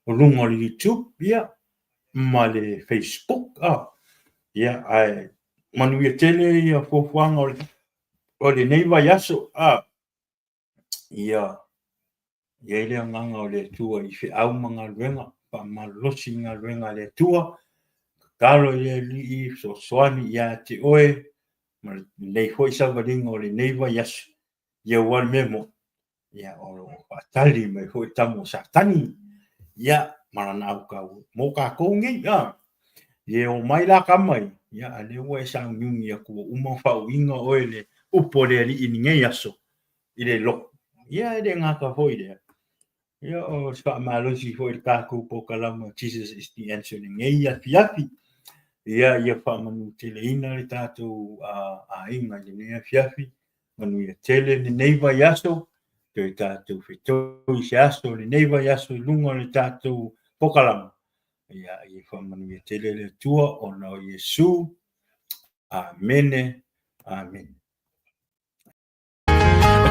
o luga o le YouTube, ia, ma le Facebook, a, ia, ae manuia tele ia fuafuaga o le, o lenei vaiaso, a, ia i ai le agaga o le Atua i feau ma galuega, faamalolosi i galuega a le Atua, tatalo i le Alii, fesoasoani ia te oe, ma lenei foi savaliga o lenei vaiaso, ia aua le mea moni, ia o lo o faatali mai foi le tama o Satani, ia ma lana autaua mo tatou nei, a. Ia e omai la tama ia, ia a lea ua e sauniuni atu ua uma ona faauiga oe le upu a le Alii i lenei aso, i le lotu. Ia e le gata foi i lea, ia o se faamalosi foi i le tatou polokalama Jesus is the Answer i lenei afiafi. Ia, ia faamanuteleina le tatou aiga i lenei afiafi, manuia tele lenei vaiaso, toe tatou fetoi i se aso o lenei vaiaso i luga o le tatou polokalama. Ia, ia faamanuia tele le Atua ona o Iesu. Amene, amene.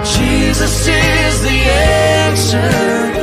Jesus is the answer.